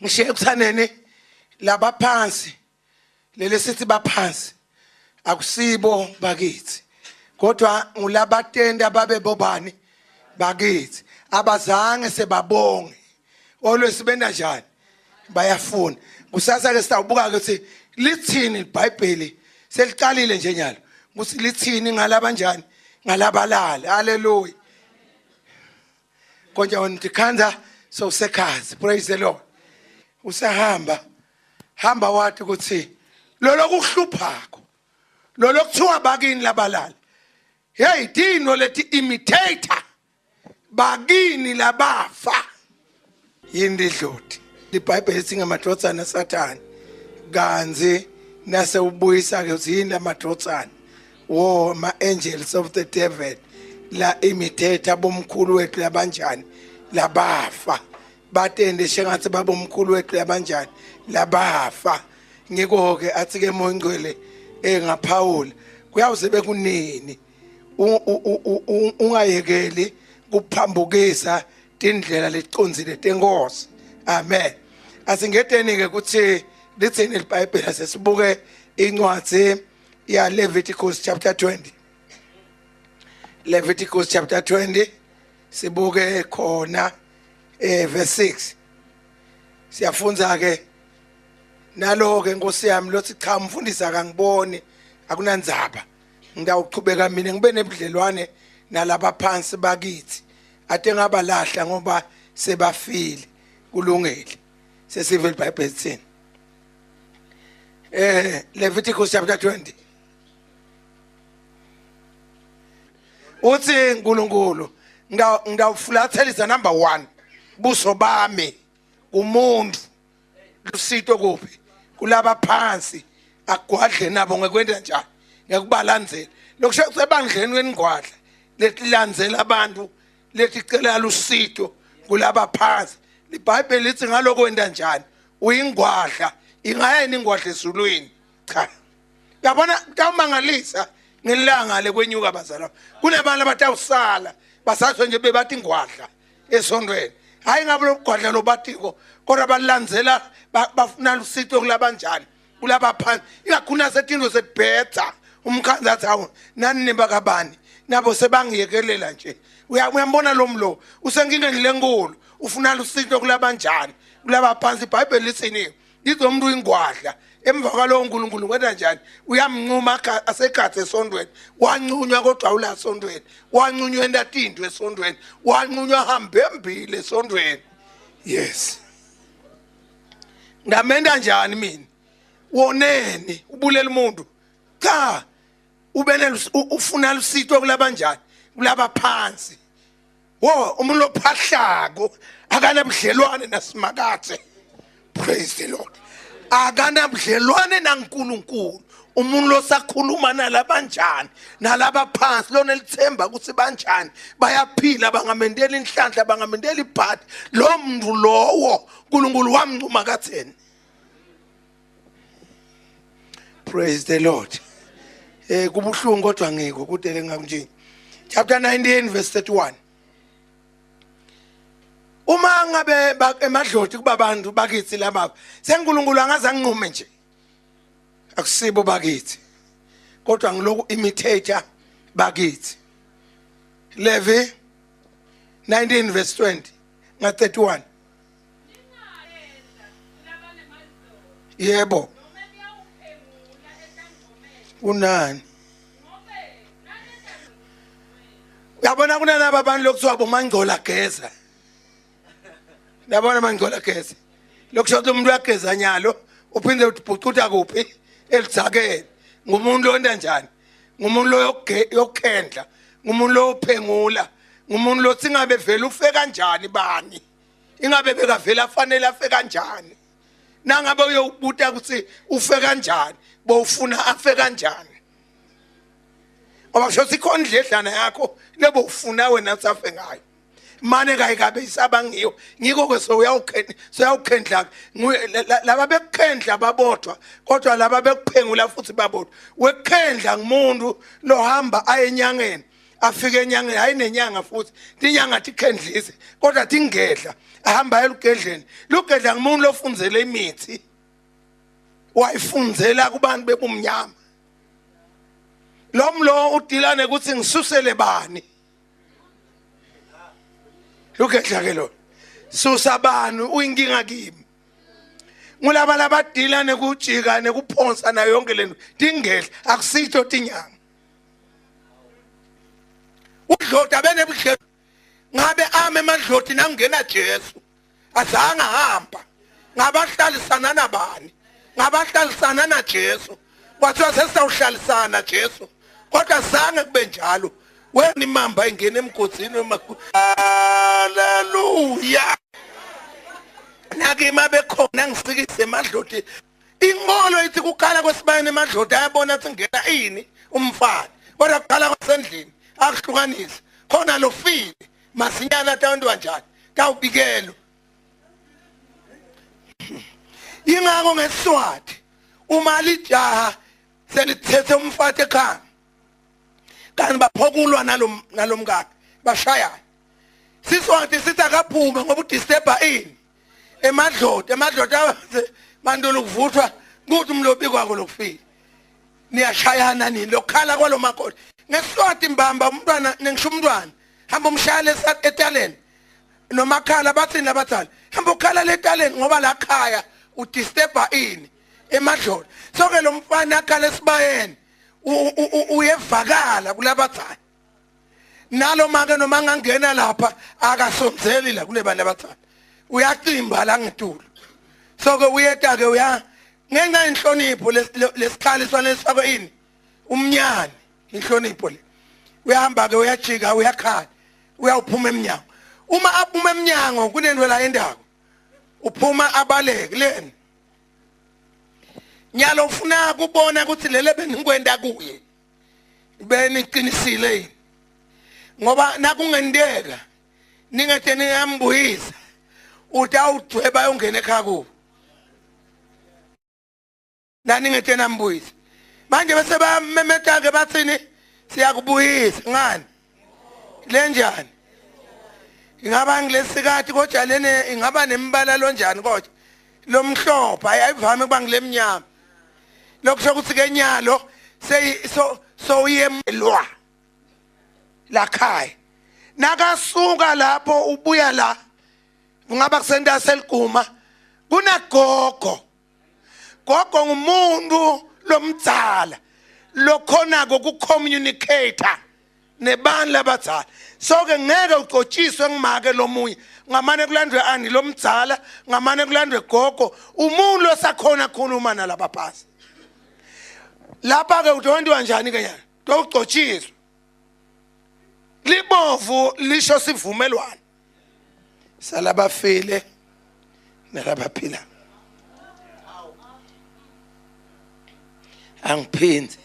ngishiye ekuthaneni labaphansi leli sithi baphansi akusibo bakithi kodwa ngulabatenda babe bobani bakithi abazange sebabonge always benda njani Bayafuna. Kusasa ke sitawubuka ukuthi lithini iBhayibheli seliqalile nje nyalo. Ukuthi lithini ngalabanjani? Ngalabalali. Hallelujah. Konje wena uthi sowusekhazi. Praise the Lord. Usahamba hamba wathi ukuthi lolo kuhluphako lolo kuthiwa bakini labalala hey dino leti imitator bakini labafa yini idloti iBhayibheli lithi ngamadvodzana sathane kanzi nase ubuyisa ke uthi yini lamadvodzana wo ma angels of the devil la imitator bomkhulu wethu labanjani labafa batende shengathi babomkhulu wethu labanjani labafa ngiko ke athi ke moya ingcwele engaphawula kuyawuze bekunini ungayekeli kuphambukisa tindlela leticondzile tenkosi amen asingedeni ke ukuthi lithini iBhayibheli asesibuke incwadi ya Leviticus chapter 20 Leviticus chapter 20 sibuke khona eh verse 6 siyafundza ke nalo ke nkosi yami lothi cha mfundisi akangiboni akunandzaba ngitawuchubeka mina ngibe nebudlelwane nalaba phansi bakithi ate ngabalahla ngoba sebafile kulungile sesive iBhayibheli thina eh Leviticus chapter 20 uthi uNkulunkulu ngidawufulathelisa number 1 buso bami kumuntu lusito kuphi kulaba phansi agwadle nabo ngekwenta njani ngekubalandzela lokusho kusebandleni weningwadla letilandzela abantu leticela lusito kulaba phansi libhayibheli lithi ngaloko wenta njani uyingwadla ingaya yini ingwadla ezulwini cha yabona kutawumangalisa ngelanga lekwenyuka bazalwane kunabantu abatawusala basathwe nje bebathi ingwadla esontweni hayi ngabe lobugwadla lobatiko kodwa balandzela bafuna lusito kulabanjani kulabaphansi ikakhulu nasetindlu setibhetha umkhanzi athi hawu nani nibakabani nabo sebangiyekelela nje uyambona lo mlo usenkingeni lenkulu ufuna lusito kulabanjani kulabaphansi ibhayibheli lithini lithi lo muntu uyingwadla emva kwalowo uNkulunkulu wenza njani uyamncuma asekhathe esontweni wancunywa kodwa ula sontweni wancunywa entatindwe esontweni wancunywa hambe embili esontweni yes ngamenda njani mina woneni ubulela umuntu cha ubene ufuna lusito kulabanjani kulaba phansi wo umuntu lophahlako akanabudlelwane nasimakathe praise the lord akanabudlelwane naNkulunkulu umuntu losakhuluma nalabanjani nalabaphansi lona lithemba ukuthi banjani bayaphila bangamendela inhlanhla bangamendela ibhadi lo muntu lowo uNkulunkulu wamncuma katheni praise the lord eh kubuhlungu kodwa ngiko kudele ngakunje chapter 19 verse 31 uma ngabe emadloti kuba bantu bakithi laba senkulunkulu angaze anqume nje akusibo bakithi kodwa ngiloku imitator bakithi Levi 19 verse 20 nga 31 yebo kunani uyabona kunalaba abantu lokuthiwa bomangcola geza yabona mangcola geza lokusho ukuthi umuntu uyageza nyalo uphinde ubhucuta kuphi elidzakeni ngumuntu lonta njani ngumuntu loyokukhendla ngumuntu loyophengula ngumuntu lothi ngabe vele ufe kanjani bani ingabe bekavele afanele afe kanjani nangabe uyobuta ukuthi ufe kanjani bowufuna afe kanjani ngoba kusho ukuthi ikhona indledlana yakho lebo ufuna wena ukuthi afe ngayo mane kayikabe isabangiyo ngiko ke soyawukhendla soyawukhendla laba bekukhendla babodwa kodwa laba bekuphengula futhi babodwa wekukhendla ngumuntu lohamba aye enyangeni afike enyangeni hayi nenyanga futhi tinyanga tikhendlise kodwa tingedla ahamba elugedleni lugedla ngumuntu lofundzele imithi wayifundzela kubantu bebumnyama lo mlo udilane ukuthi ngisusele bani lugedla ke lo susa bani uyinkinga kimi Ngulaba labadila nekujika nekuphonsa nayo yonke lento tingehla akusitho tinyanga. Udlota benebudlelwane ngabe ame emadloti nangena Jesu azange ahamba ngabahlalisana nabani ngabahlalisana naJesu kwathiwa sesawuhlalisana Jesu kodwa zange kube njalo wena imamba ingena emgodini wemagu haleluya nakima bekhona ngifikise emadloti inkolo ithi kukhala kwesibayeni emadloti ayabona ukuthi ngena ini umfana kodwa kukhala kwasendlini akuhlukanise khona lofile masinyana atawentiwa njani tawubikelwa ingakho ngesiswati uma lijaha selithethe umfati ekhaya kanti baphokulwa nalomkakhe bashayana siswati sithi akaphume ngoba udisturba ini emadloti emadloti abaze bantu lokuvuthwa kuthi umlobi kwako lokufile niyashayana nini lokhala kwalomakoti ngesiswati mbamba umntwana nengisho umntwana hamba umshayela etaleni nomakhala bathini labadzala hamba ukhala letaleni ngoba la khaya udisturba ini emadlolo so ke lo mfana akhala esibayeni uyevakala kulabadzala nalo make noma angangena lapha akasondzeli la kulebantu abadzala uyacimba la ngetulu so ke uyeta ke uya ngenxa yenhlonipho lesikhali swane sifakwe ini umnyane inhlonipho le uyahamba ke uyajika uyakhala uyawuphuma emnyango uma aphuma emnyango kunento la endako uphuma abaleke leni nyalo ufuna kubona ukuthi lele benikwenda kuye beniqinisile yini ngoba nakungenteka ningethe niyambuyisa utawudweba yongena ekhaya kubo naningethe nambuyisa manje bese bayamemeta ke bathini siyakubuyisa ngani lenjani ingaba ngilesikhathi kodwa lene ingaba nembala lonjani kodwa lomhlophe ayivami kuba ngilemnyama lokusho ukuthi ke nyalo seyi so soyemlwa lakhaya nakasuka lapho ubuya la kungaba kusenta seliguma kunagogo gogo ngumuntu lomdzala lokhonako kucommunicator nebani labadzala so ke ngeke ugcotshiswe ngimake lomunye ngamane kulandwe ani lomdzala ngamane kulandwe gogo umuntu losakhona khuluma nalaba phasi lapha ke utowentiwa njani ke nyana towugcotshiswa libovu lisho sivumelwano salabafile nalabaphila angiphindi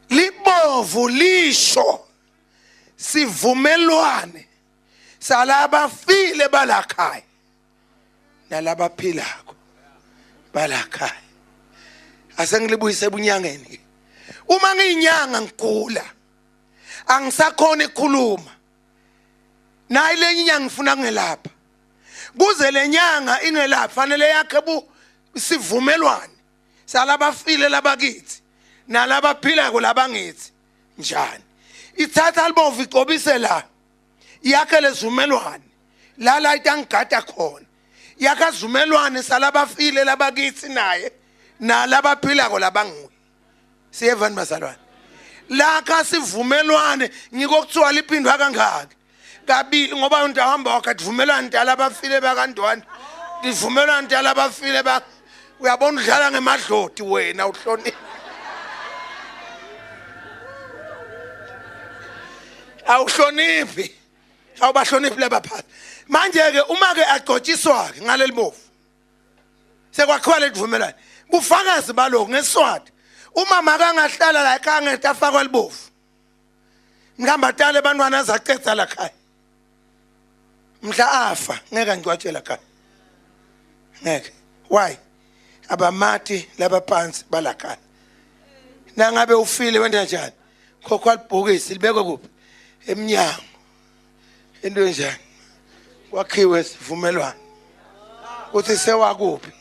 libovu lisho sivumelwane salabafile balakhaya nalabaphilako balakhaya asengilibuyise ebunyangeni uma ngiyinyanga ngigula angisakhona ukukhuluma nayi lenye inyanga ngifuna kungelapha kuze lenyanga ingelaphi fanele yakhe bu sivumelwane salabafile labakithi nalabaphilako labangithi njani ithatha libovu igcobise la yakhe lezivumelwane la la itangigada khona yakhe azivumelwane salabafile labakithi naye nalabaphilako labanguye siyevani bazalwane lakha sivumelwane ngiko kuthiwa liphindwa kangaki kabili ngoba umuntu ahamba wakhe adivumelwane nto alabafile bakantwana livumelwane nto alabafile ba uyabona udlala ngemadloti wena uhloniphe awuhloniphi awubahloniphi labaphathi manje-ke uma-ke agcotshiswa-ke ngaleli bovu sekwakhiwa lelivumelwane bufakazi balokhu ngesiswati uma makangahlala la ekhaya ngeke afakwa libovu ngihamba tale abantwana azacetha la khaya mhla afa ngeke angcwatshwe la khaya ngeke why abamati labaphansi balakhaya nangabe ufile wenta njani khokhwa libhokisi libekwe kuphi emnyango into enjani kwakhiwe sivumelwano uthi sewakuphi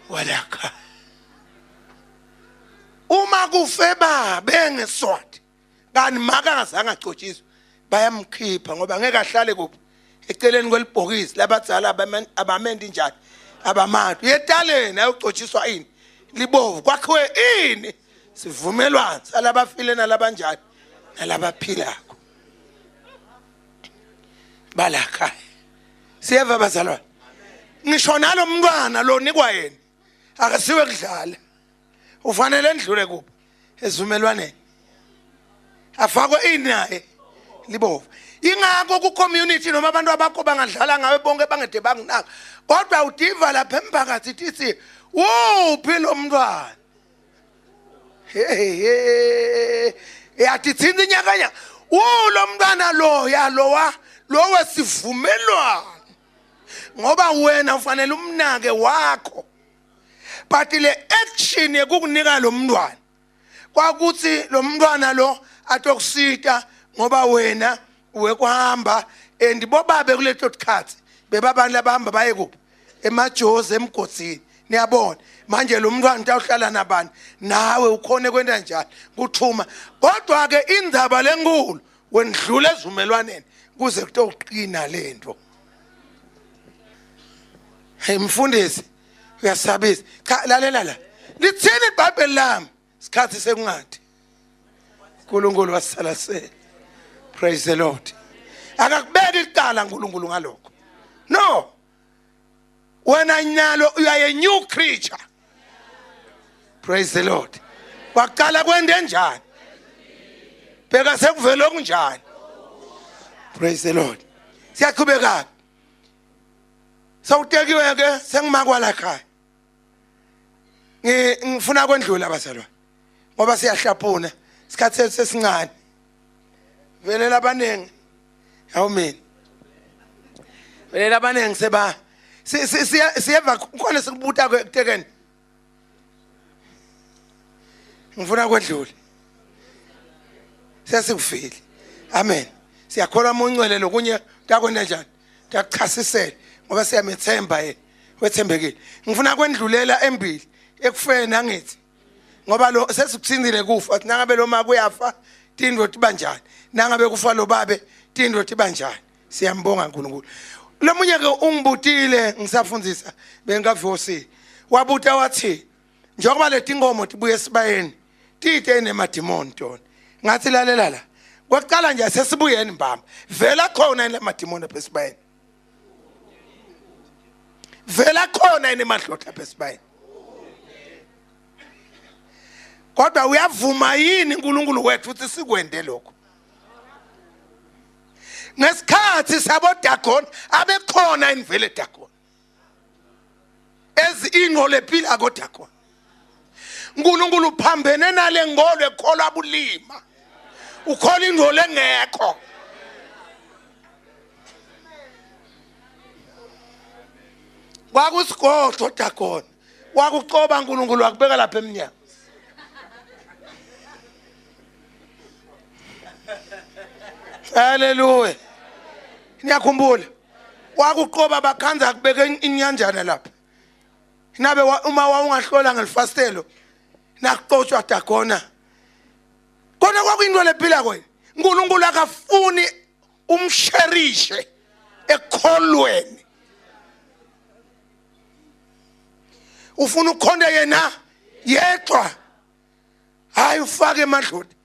walakha uma kufe babe ngeswati kanti maka angazange agcotshiswe bayamkhipha ngoba ngeke ahlale kuphi eceleni kwelibhokisi labadzala abamenti njani Abamati. Uyetaleni ayogcotshiswa ini? Libovu. Kwakhiwe ini? Sivumelwano salabafile nalabanjani nalabaphilako. Balakhaya. Siyeva bazalwane. Ngisho nalomntwana lo nikwa yena akasiwe kudlala. Ufanele endlule kuphi? Esivumelwaneni. Afakwe ini naye? Libovu. Ingakho ku community noma abantu abakho bangadlala ngawe bonke bangede banginaka. Kodwa udiva lapha emphakathi tithi uphi lo mntwana? Hey yathi thinta inyakanya. Ulo mntwana lo yalowa lo wesivumelwano. Ngoba wena ufanele umnake wakho. But le action yekukunika lo mntwana kwakuthi lo mntwana lo atokusita ngoba wena wekuhamba and bobabe kuleto tikhathi bebabantu labahamba baye kuphi emajozi emgodzini niyabona manje lo mntwana utawuhlala nabani nawe ukhone kwenta njani kuthuma kodwa ke indaba lenkulu wendlula ezivumelwaneni kuze kutoqina lento. Hey mfundisi uyasabisa. Cha lalela la. Lithini iBhayibheli lami? Sikhathi sekungathi. uNkulunkulu wasisalasela. Praise the Lord. Akakubeki icala uNkulunkulu ngalokho. No. Wena nyalo you are a new creature. Praise the Lord. Kwaqala kwende njani? Bheka sekuvele okunjani? Praise the Lord. Siyaqhubeka. Sawutekiwe ke sengimakwa la ekhaya. Ngifuna kwendlula bazalwane. Ngoba siyahlapuna isikhathi sethu sesincane. Vele labaningi yawu mina. Vele labaningi seba siyeva khona sikubuta ekutekeni. Ngifuna kwendlula. Sesikufile. Amen. Siyakholwa muncwele lokunye takwenda njani? Takuchasisela ngoba siyamethemba yena. Wethembekile. Ngifuna kwendlulela embili ekufeni angithi. Ngoba lo sesikuthindile kufa nangabe lo ma kuyafa tindvo tibanjani. Nangabe kufa lo babe tindvo tibanjani. Siyambonga uNkulunkulu. Lomunye ke ungibutile ngisafundisa bengavosi. Wabuta wathi njengoba letinkomo tibuye esibayeni tite nemadimoni tona. Ngathi lalela la. Kwaqala nje sesibuyeni mbamba. Vela khona lamadimoni apha esibayeni. Vela khona yini emadlotha apha esibayeni. Kodwa uyavuma yini uNkulunkulu wethu ukuthi sikwende lokho? Ngesikhathi sabo Dagon abekhona invele Dagon. Ezi ingqolo ephila koDagon. uNkulunkulu uphambene nale ngolo ekholwa bulima. Ukhola ingqolo engekho. Kwakusigodlo Dagon. Wakucoba uNkulunkulu wakubeka lapha eminyango. Haleluya. Niyakhumbula? Wakuqoba bakhanza kubeka inyanjana lapha. Nabe uma wawungahlola ngelifasitelo nakuxotshwa Dagona. Kona kwakuyinto lephila kwena. uNkulunkulu akafuni umsherishe ekholweni. Ufuna ukukhonda yena yedwa. Hayi ufake emadloti.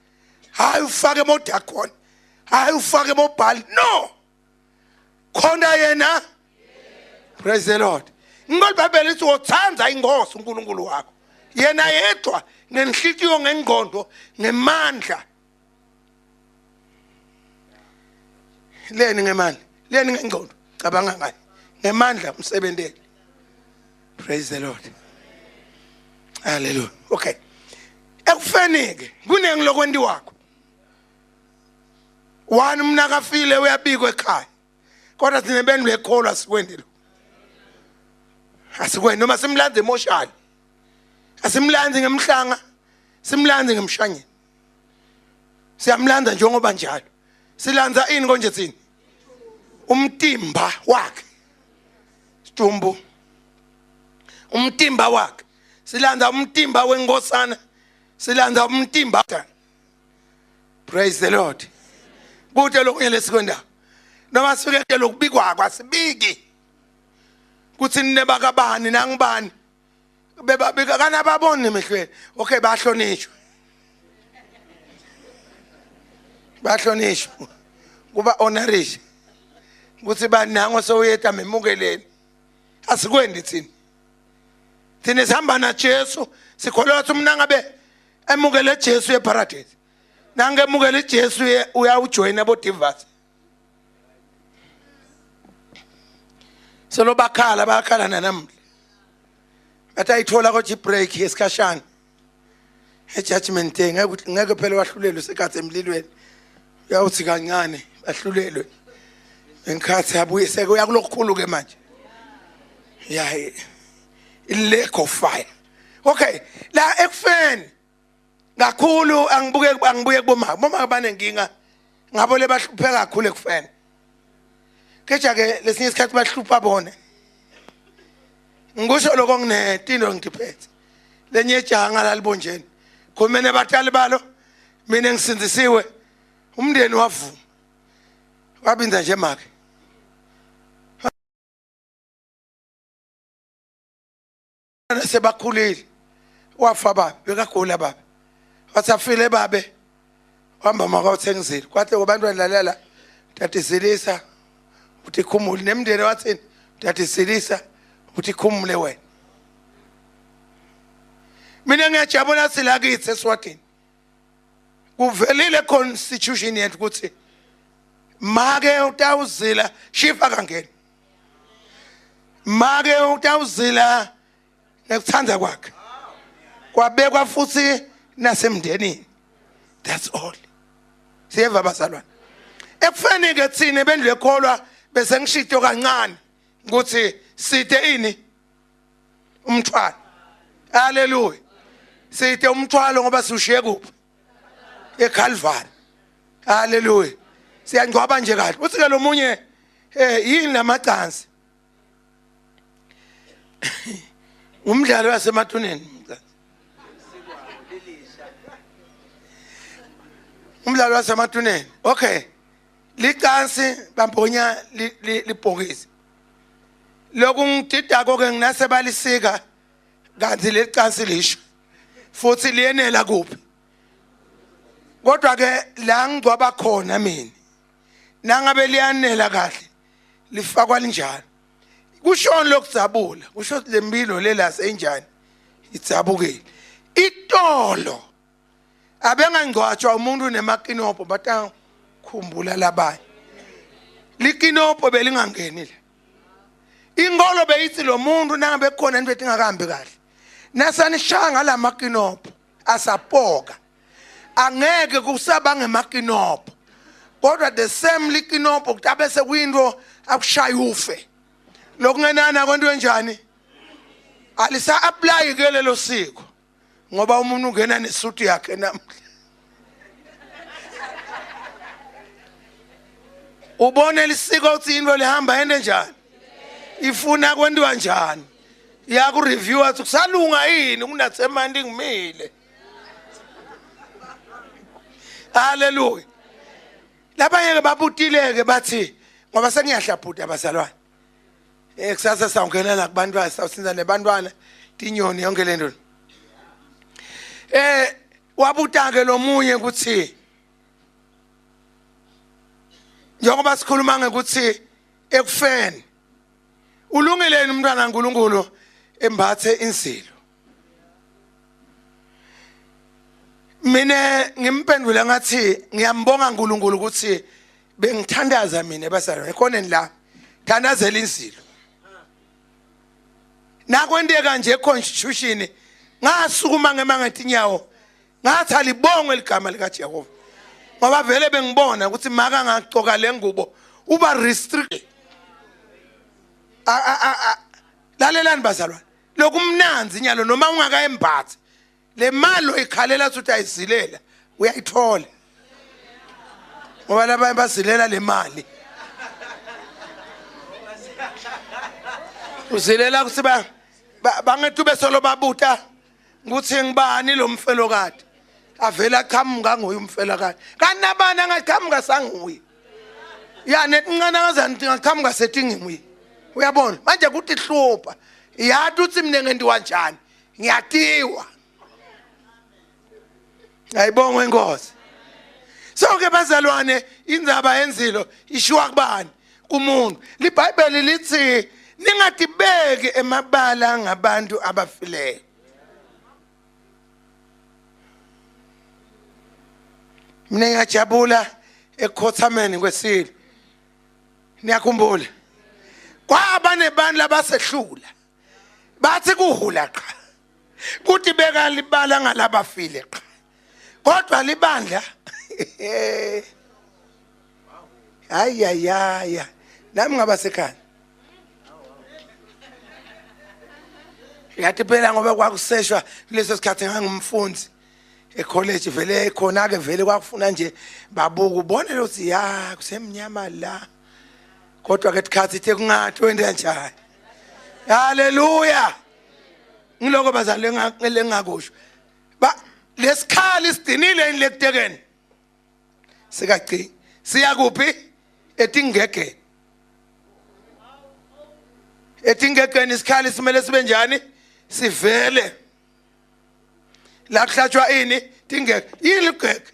Hayi ufake emodagona. Hayi ufake emobhali. No. Khonda yena. Praise the Lord. Ngoba iBhayibheli lithi wothanda inkosi uNkulunkulu wakho. Yena yedwa ngenhlitiyo ngengqondo ngemandla. Leni ngemandla, leni ngengqondo. Cabanga ngayo. Ngemandla umsebentele. Praise the Lord. Hallelujah. Okay. Ekufeni ke kunengi lokwentiwakho. Wani umnakafile uyabikwa ekhaya. Kodwa thina benu lekholwa sikwendi lo. Asikwendi noma simlanze emoshali. Asimlanzi ngemhlanga, simlanzi ngemshanyeni. Siyamlanda njengoba njalo. Silanza ini konje thina? Umtimba wakhe. Sidumbu. Umtimba wakhe. Silanda umtimba wenkosana. Silanda umtimba. Praise the Lord. Kude lokunye lesikwenda. Noma sifike lokubikwako asibiki. Kutsi ninebakabani nangibani. Bebabika kanababoni emehlweni. Okay, bahlonishwa. Bahlonishwa. Kuba honorish. Kutsi banango sewuyeta memukeleni. Asikwendi thina. Thina sihamba na Jesu, sikholwa ukuthi umna ngabe emukele Jesu eparadise. Nangemukele Jesu uyawujoyina bo divas. Selo bakhala bakhala nanamhla. Bathi ayithola kodwa ibreak yesikhashana. E-judgment day ngeke ngeke phela wahlulelwe sekade emlilweni. Uyawuthi kancane bahlulelwe. Ngenkhathi abuye sekuya kulokukhulu ke manje. Yeah, i-lake of fire. Okay, la ekufeni kakhulu angibuke angibuye kubomama. Bomama banenkinga ngabo le bahlupheka kakhulu ekufeni. Keja ke lesinye isikhathi bahlupha bona. Ngikusho lokho nginetino ngidiphethe. Lenye ijanga lalibonjeni. Khulumene batali balo mina ngisindisiwe. Umndeni wavuma. Wabinza nje make. Sebakhulile. Wafa baba, bekagula baba. Wathi afile babe. Wahamba maka uthengizile. Kwathi kubantwana lalela tatisilisa uthi khumule nemndeni wathini tatisilisa uthi khumule wena. Mina ngiyajabula silakithi eSwatini. Kuvelile constitution yethu ukuthi make utawuzila shifa kangeni. Make utawuzila ngekuthanda kwakhe. Kwabekwa futhi nasemndenini. That's all. Siyeva bazalwane. Ekufeni ke thina bendlu ekholwa bese ngishito kancane ukuthi side ini umthwalo. Hallelujah. Side umthwalo ngoba siushiye kuphi? eCalvary. Hallelujah. Siyangcwaba nje kahle. Uthi ke lomunye eh yini lamacansi? Umdlalo wasemathuneni. Umdlalo wasemathuneni. Okay. Licansi bamponya libhokisi. Lokhu ngididako ke nginase balisika kanti lelicansi lisho futhi liyenela kuphi. Kodwa ke la ngigcwaba khona mina nangabe liyanela kahle lifakwa linjalo. Kushoni lokudzabula? Kusho ukuthi lempilo lela seyinjani? Idzabukile. Itolo abengangcwatshwa umuntu nemakinobho batakhumbula labanye. Likinobho belingangeni la. Inkolo beyithi lo muntu nangabe kukhona into etingakambi kahle. Nasanishaya ngalamakinobho asapoka. Angeke kusaba ngemakinobho. Kodwa the same likinobho kutabe sekuyinto akushaya ufe. Lokungenana kwento enjani? Alisa apply ke lelo siko. Ngoba umuntu ungena nesuti yakhe namhla. Ubone lisiko ukuthi into lihamba yende njani? Ifuna kwentiwa njani? Ya ku review athi kusalunga yini kunathe manje ngimile. Hallelujah. Labanye ke babutileke bathi ngoba sengiyahlabhuda bazalwane. Eh kusasa sawungena la kubantwana sawusinza nebantwana tinyoni yonke lento. Eh wabuta ke lomunye ukuthi njengoba sikhuluma ngekuthi ekufeni ulungile yini umntwana kaNkuluNkulu embathe insilo. Mina ngimpendule ngathi ngiyambonga uNkulunkulu ukuthi bengithandaza mina bazalwane ekhoneni la thandazela insilo. Nakwenteka nje constitution ngasukuma ngema ngetinyawo ngathi alibongwe ligama lika Jehova. Ngoba vele bengibona ukuthi maka ngagcoka lengubo uba restrict. Lalelani bazalwane. Lokumnanzi nyalo noma ungakayembathi le mali oyikhalela ukuthi ayizilela uyayithola. Ngoba labanye bazilela le mali. Uzilela ukuthi ba bangethu besolo babuta ukuthi ngibani lo mfelokade. Avela aqhamuka nguye umfelokade. Kanti nabani angaqhamuka sanguye. Ya netincane akazani ngaqhamuka sethi nginguye. Uyabona manje kutihlupha yati utsi mina ngentiwa njani ngiyatiwa. Ayibongwe inkosi. So ke bazalwane indzaba yenzilo ishiwa kubani? Kumuntu. LiBhayibheli lithi ningatibeki emabala ngabantu abafileyo. Mina ngiyajabula ekukhothameni kwesilo. Niyakhumbula? Kwaba nebantu labasehlula. Bathi kuhula qha. Kuthi beka libala ngalabafile qha. Kodwa libandla hayi ya nami ngaba sekhaya. Yathi phela ngoba kwakuseshwa kuleso sikhathi ngangumfundzi ecollege vele khona ke vele kwakufuna nje babuka ubone lokuthi ya kusemnyama la. Kodwa ke tikhathi ithe kungathi wende kanjani. Haleluya. Ngiloko bazali lengakusho. Ba lesikhali sidinile yini lekutekeni? Sikagcini. Siya kuphi? Etingegeni. Etingegeni isikhali simele sibe njani? Sivele. La kuhlatshwa ini? Tingege. Yini lugege?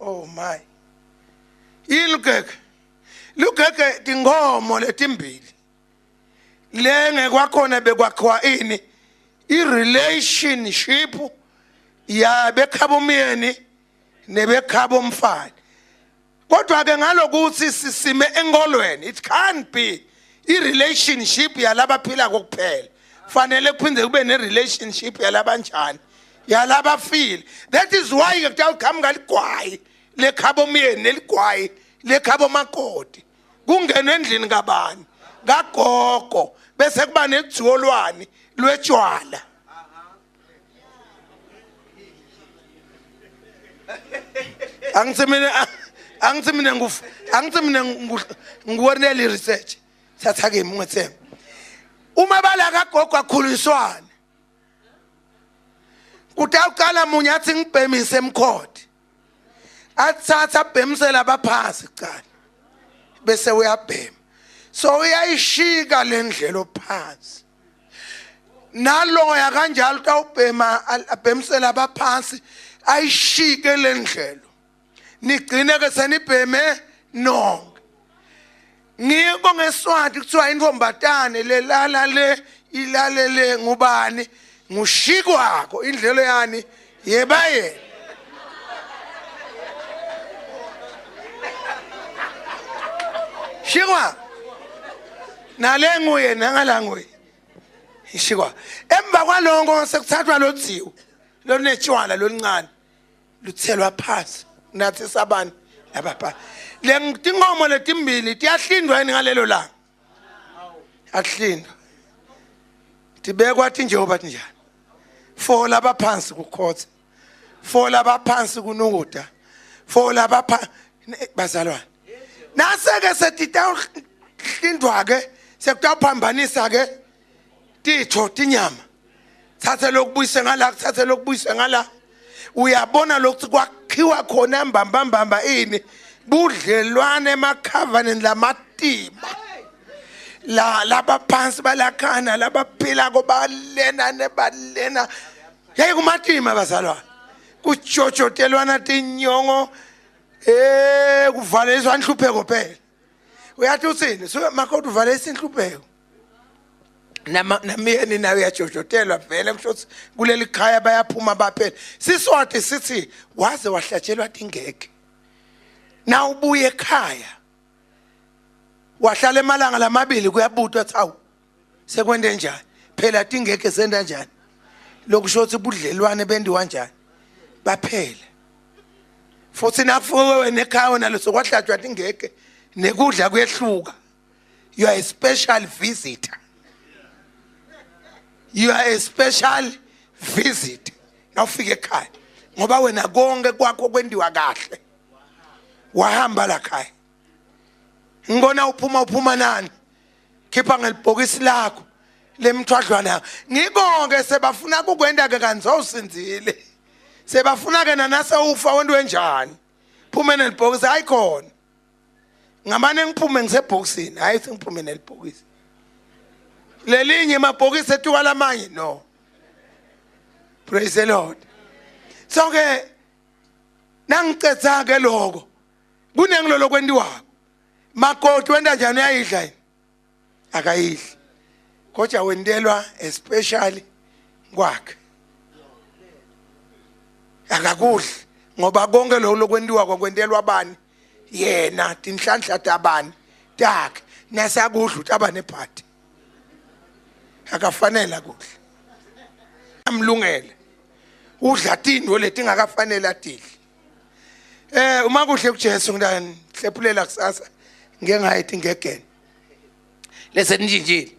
Oh my. Yini lugege? Lugege tinkomo letimbili. Lenge kwakhona bekwakhiwa ini? I-relationship yabekhabo umyeni nebekhabo umfana. Kodwa ke ngalokuthi sisime enkolweni it can't be i-relationship yalabaphila kokuphela. Fanele kuphinde kube ne-relationship yalabanjani? Yalabafile. That is why ke kutawuqhamuka ligwayi lekhabo umyeni neligwayi lekhabo makoti. Kungena endlini kabani? Kagogo bese kuba nedziwolwane lwetshwala. Angithi mina angithi mina nguf angithi mina nguwerneli research. Thatha ke ungethemba. Uma bala kagogo akhuliswane. Kutawuqala munye athi ngibhemise emkhodi. Athatha abhemisela abaphasi kuqala. Bese uyabhema. So uyayishika lendlela ophansi. Naloya kanjalo utawubhema abhemisela abaphansi ayishike lendlela. Nigcine ke senibheme nonke. Ngiko ngeswati kuthiwa intombatane lelala le ilalele ngubani ngushikwako indlela yani yeba yena. Shikwa nale nguye nangala nguye ishikwa. Emva kwaloko sekuthathwa lodziwo lonetshwala loluncane luthelwa phansi nathi sabani lapha le tinkomo letimbili tiyahlindwa yini ngalelo langa? Akuhlindwa, tibekwa tinjengoba tinjani. For labaphansi kukhotha, for labaphansi kunukuda, for labapha bazalwane. Naseke setitawuhlindwa ke sekutawuphambanisa ke titho tinyama. Thathe lokubuyise ngala, kuthathe lokubuyise ngala. Uyabona lokuthi kwakhiwa khona mbamba mbamba ini budlelwane emakhavaneni lamatima. La labaphansi balakhana labaphila kobalena nebalena. Hey kumatima bazalwane. Kujojotelwana tinyongo kuvaleliswa inhlupheko phela. Uyathi uthini? So makoti uvalelisa inhlupheko. Nama namiyeni nayo uyajojotelwa vele kusho ukuthi kuleli khaya bayaphuma baphela. Siswati sithi waze wahlatshelwa tingeke. Na ubuye ekhaya wahlala emalanga lamabili kuyabutwa athi awu sekwente njani? Phela tingeke senda njani? Lokusho ukuthi budlelwane bendiwa kanjani? Baphela. Futhi nakufuke wena ekhaya wena lo sokwahlatshwa tingeke nekudla kuyehluka. You are a special visitor. You are a special visit. Nawufika ekhaya ngoba wena konke kwakho kwendiwa kahle. Wahamba la khaya. Ngibona uphuma uphuma nani? Khipha ngelibhokisi lakho lemthwadlwana. Ngiko ke sebafuna kukwenda ke kanti sowusinzile. Sebafuna ke nanase ufa wento enjani? Phume nelibhokisi hayi khona. Ngamane ngiphume ngisebhokisini, hayi sengiphume nelibhokisi. Lelinye emabhokisi etuka lamanye no. Praise the Lord. So ke nangicetha ke lokho kunengilolo kwentiwako. Makoti wenta njani uyayidla yini? Akayidli. Kodwa wentelwa especially kwakhe. Akakudli ngoba konke lokho lokwentiwa kwakwentelwa bani? Yena tinhlanhla tabani? Takhe. Nasakudla utaba nephathi. Akafanele akudla. Amlungele. Udla tintfo letingakafanele atidle. Eh uma kuhle kuJesu ngitani hlephulela kusasa ngeke ngayithi ngegene. Lese nintshintshile.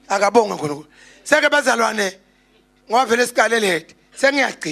Akabonge uNkulunkulu. Seke bazalwane ngoba vele siqale late. Sengiyagcina.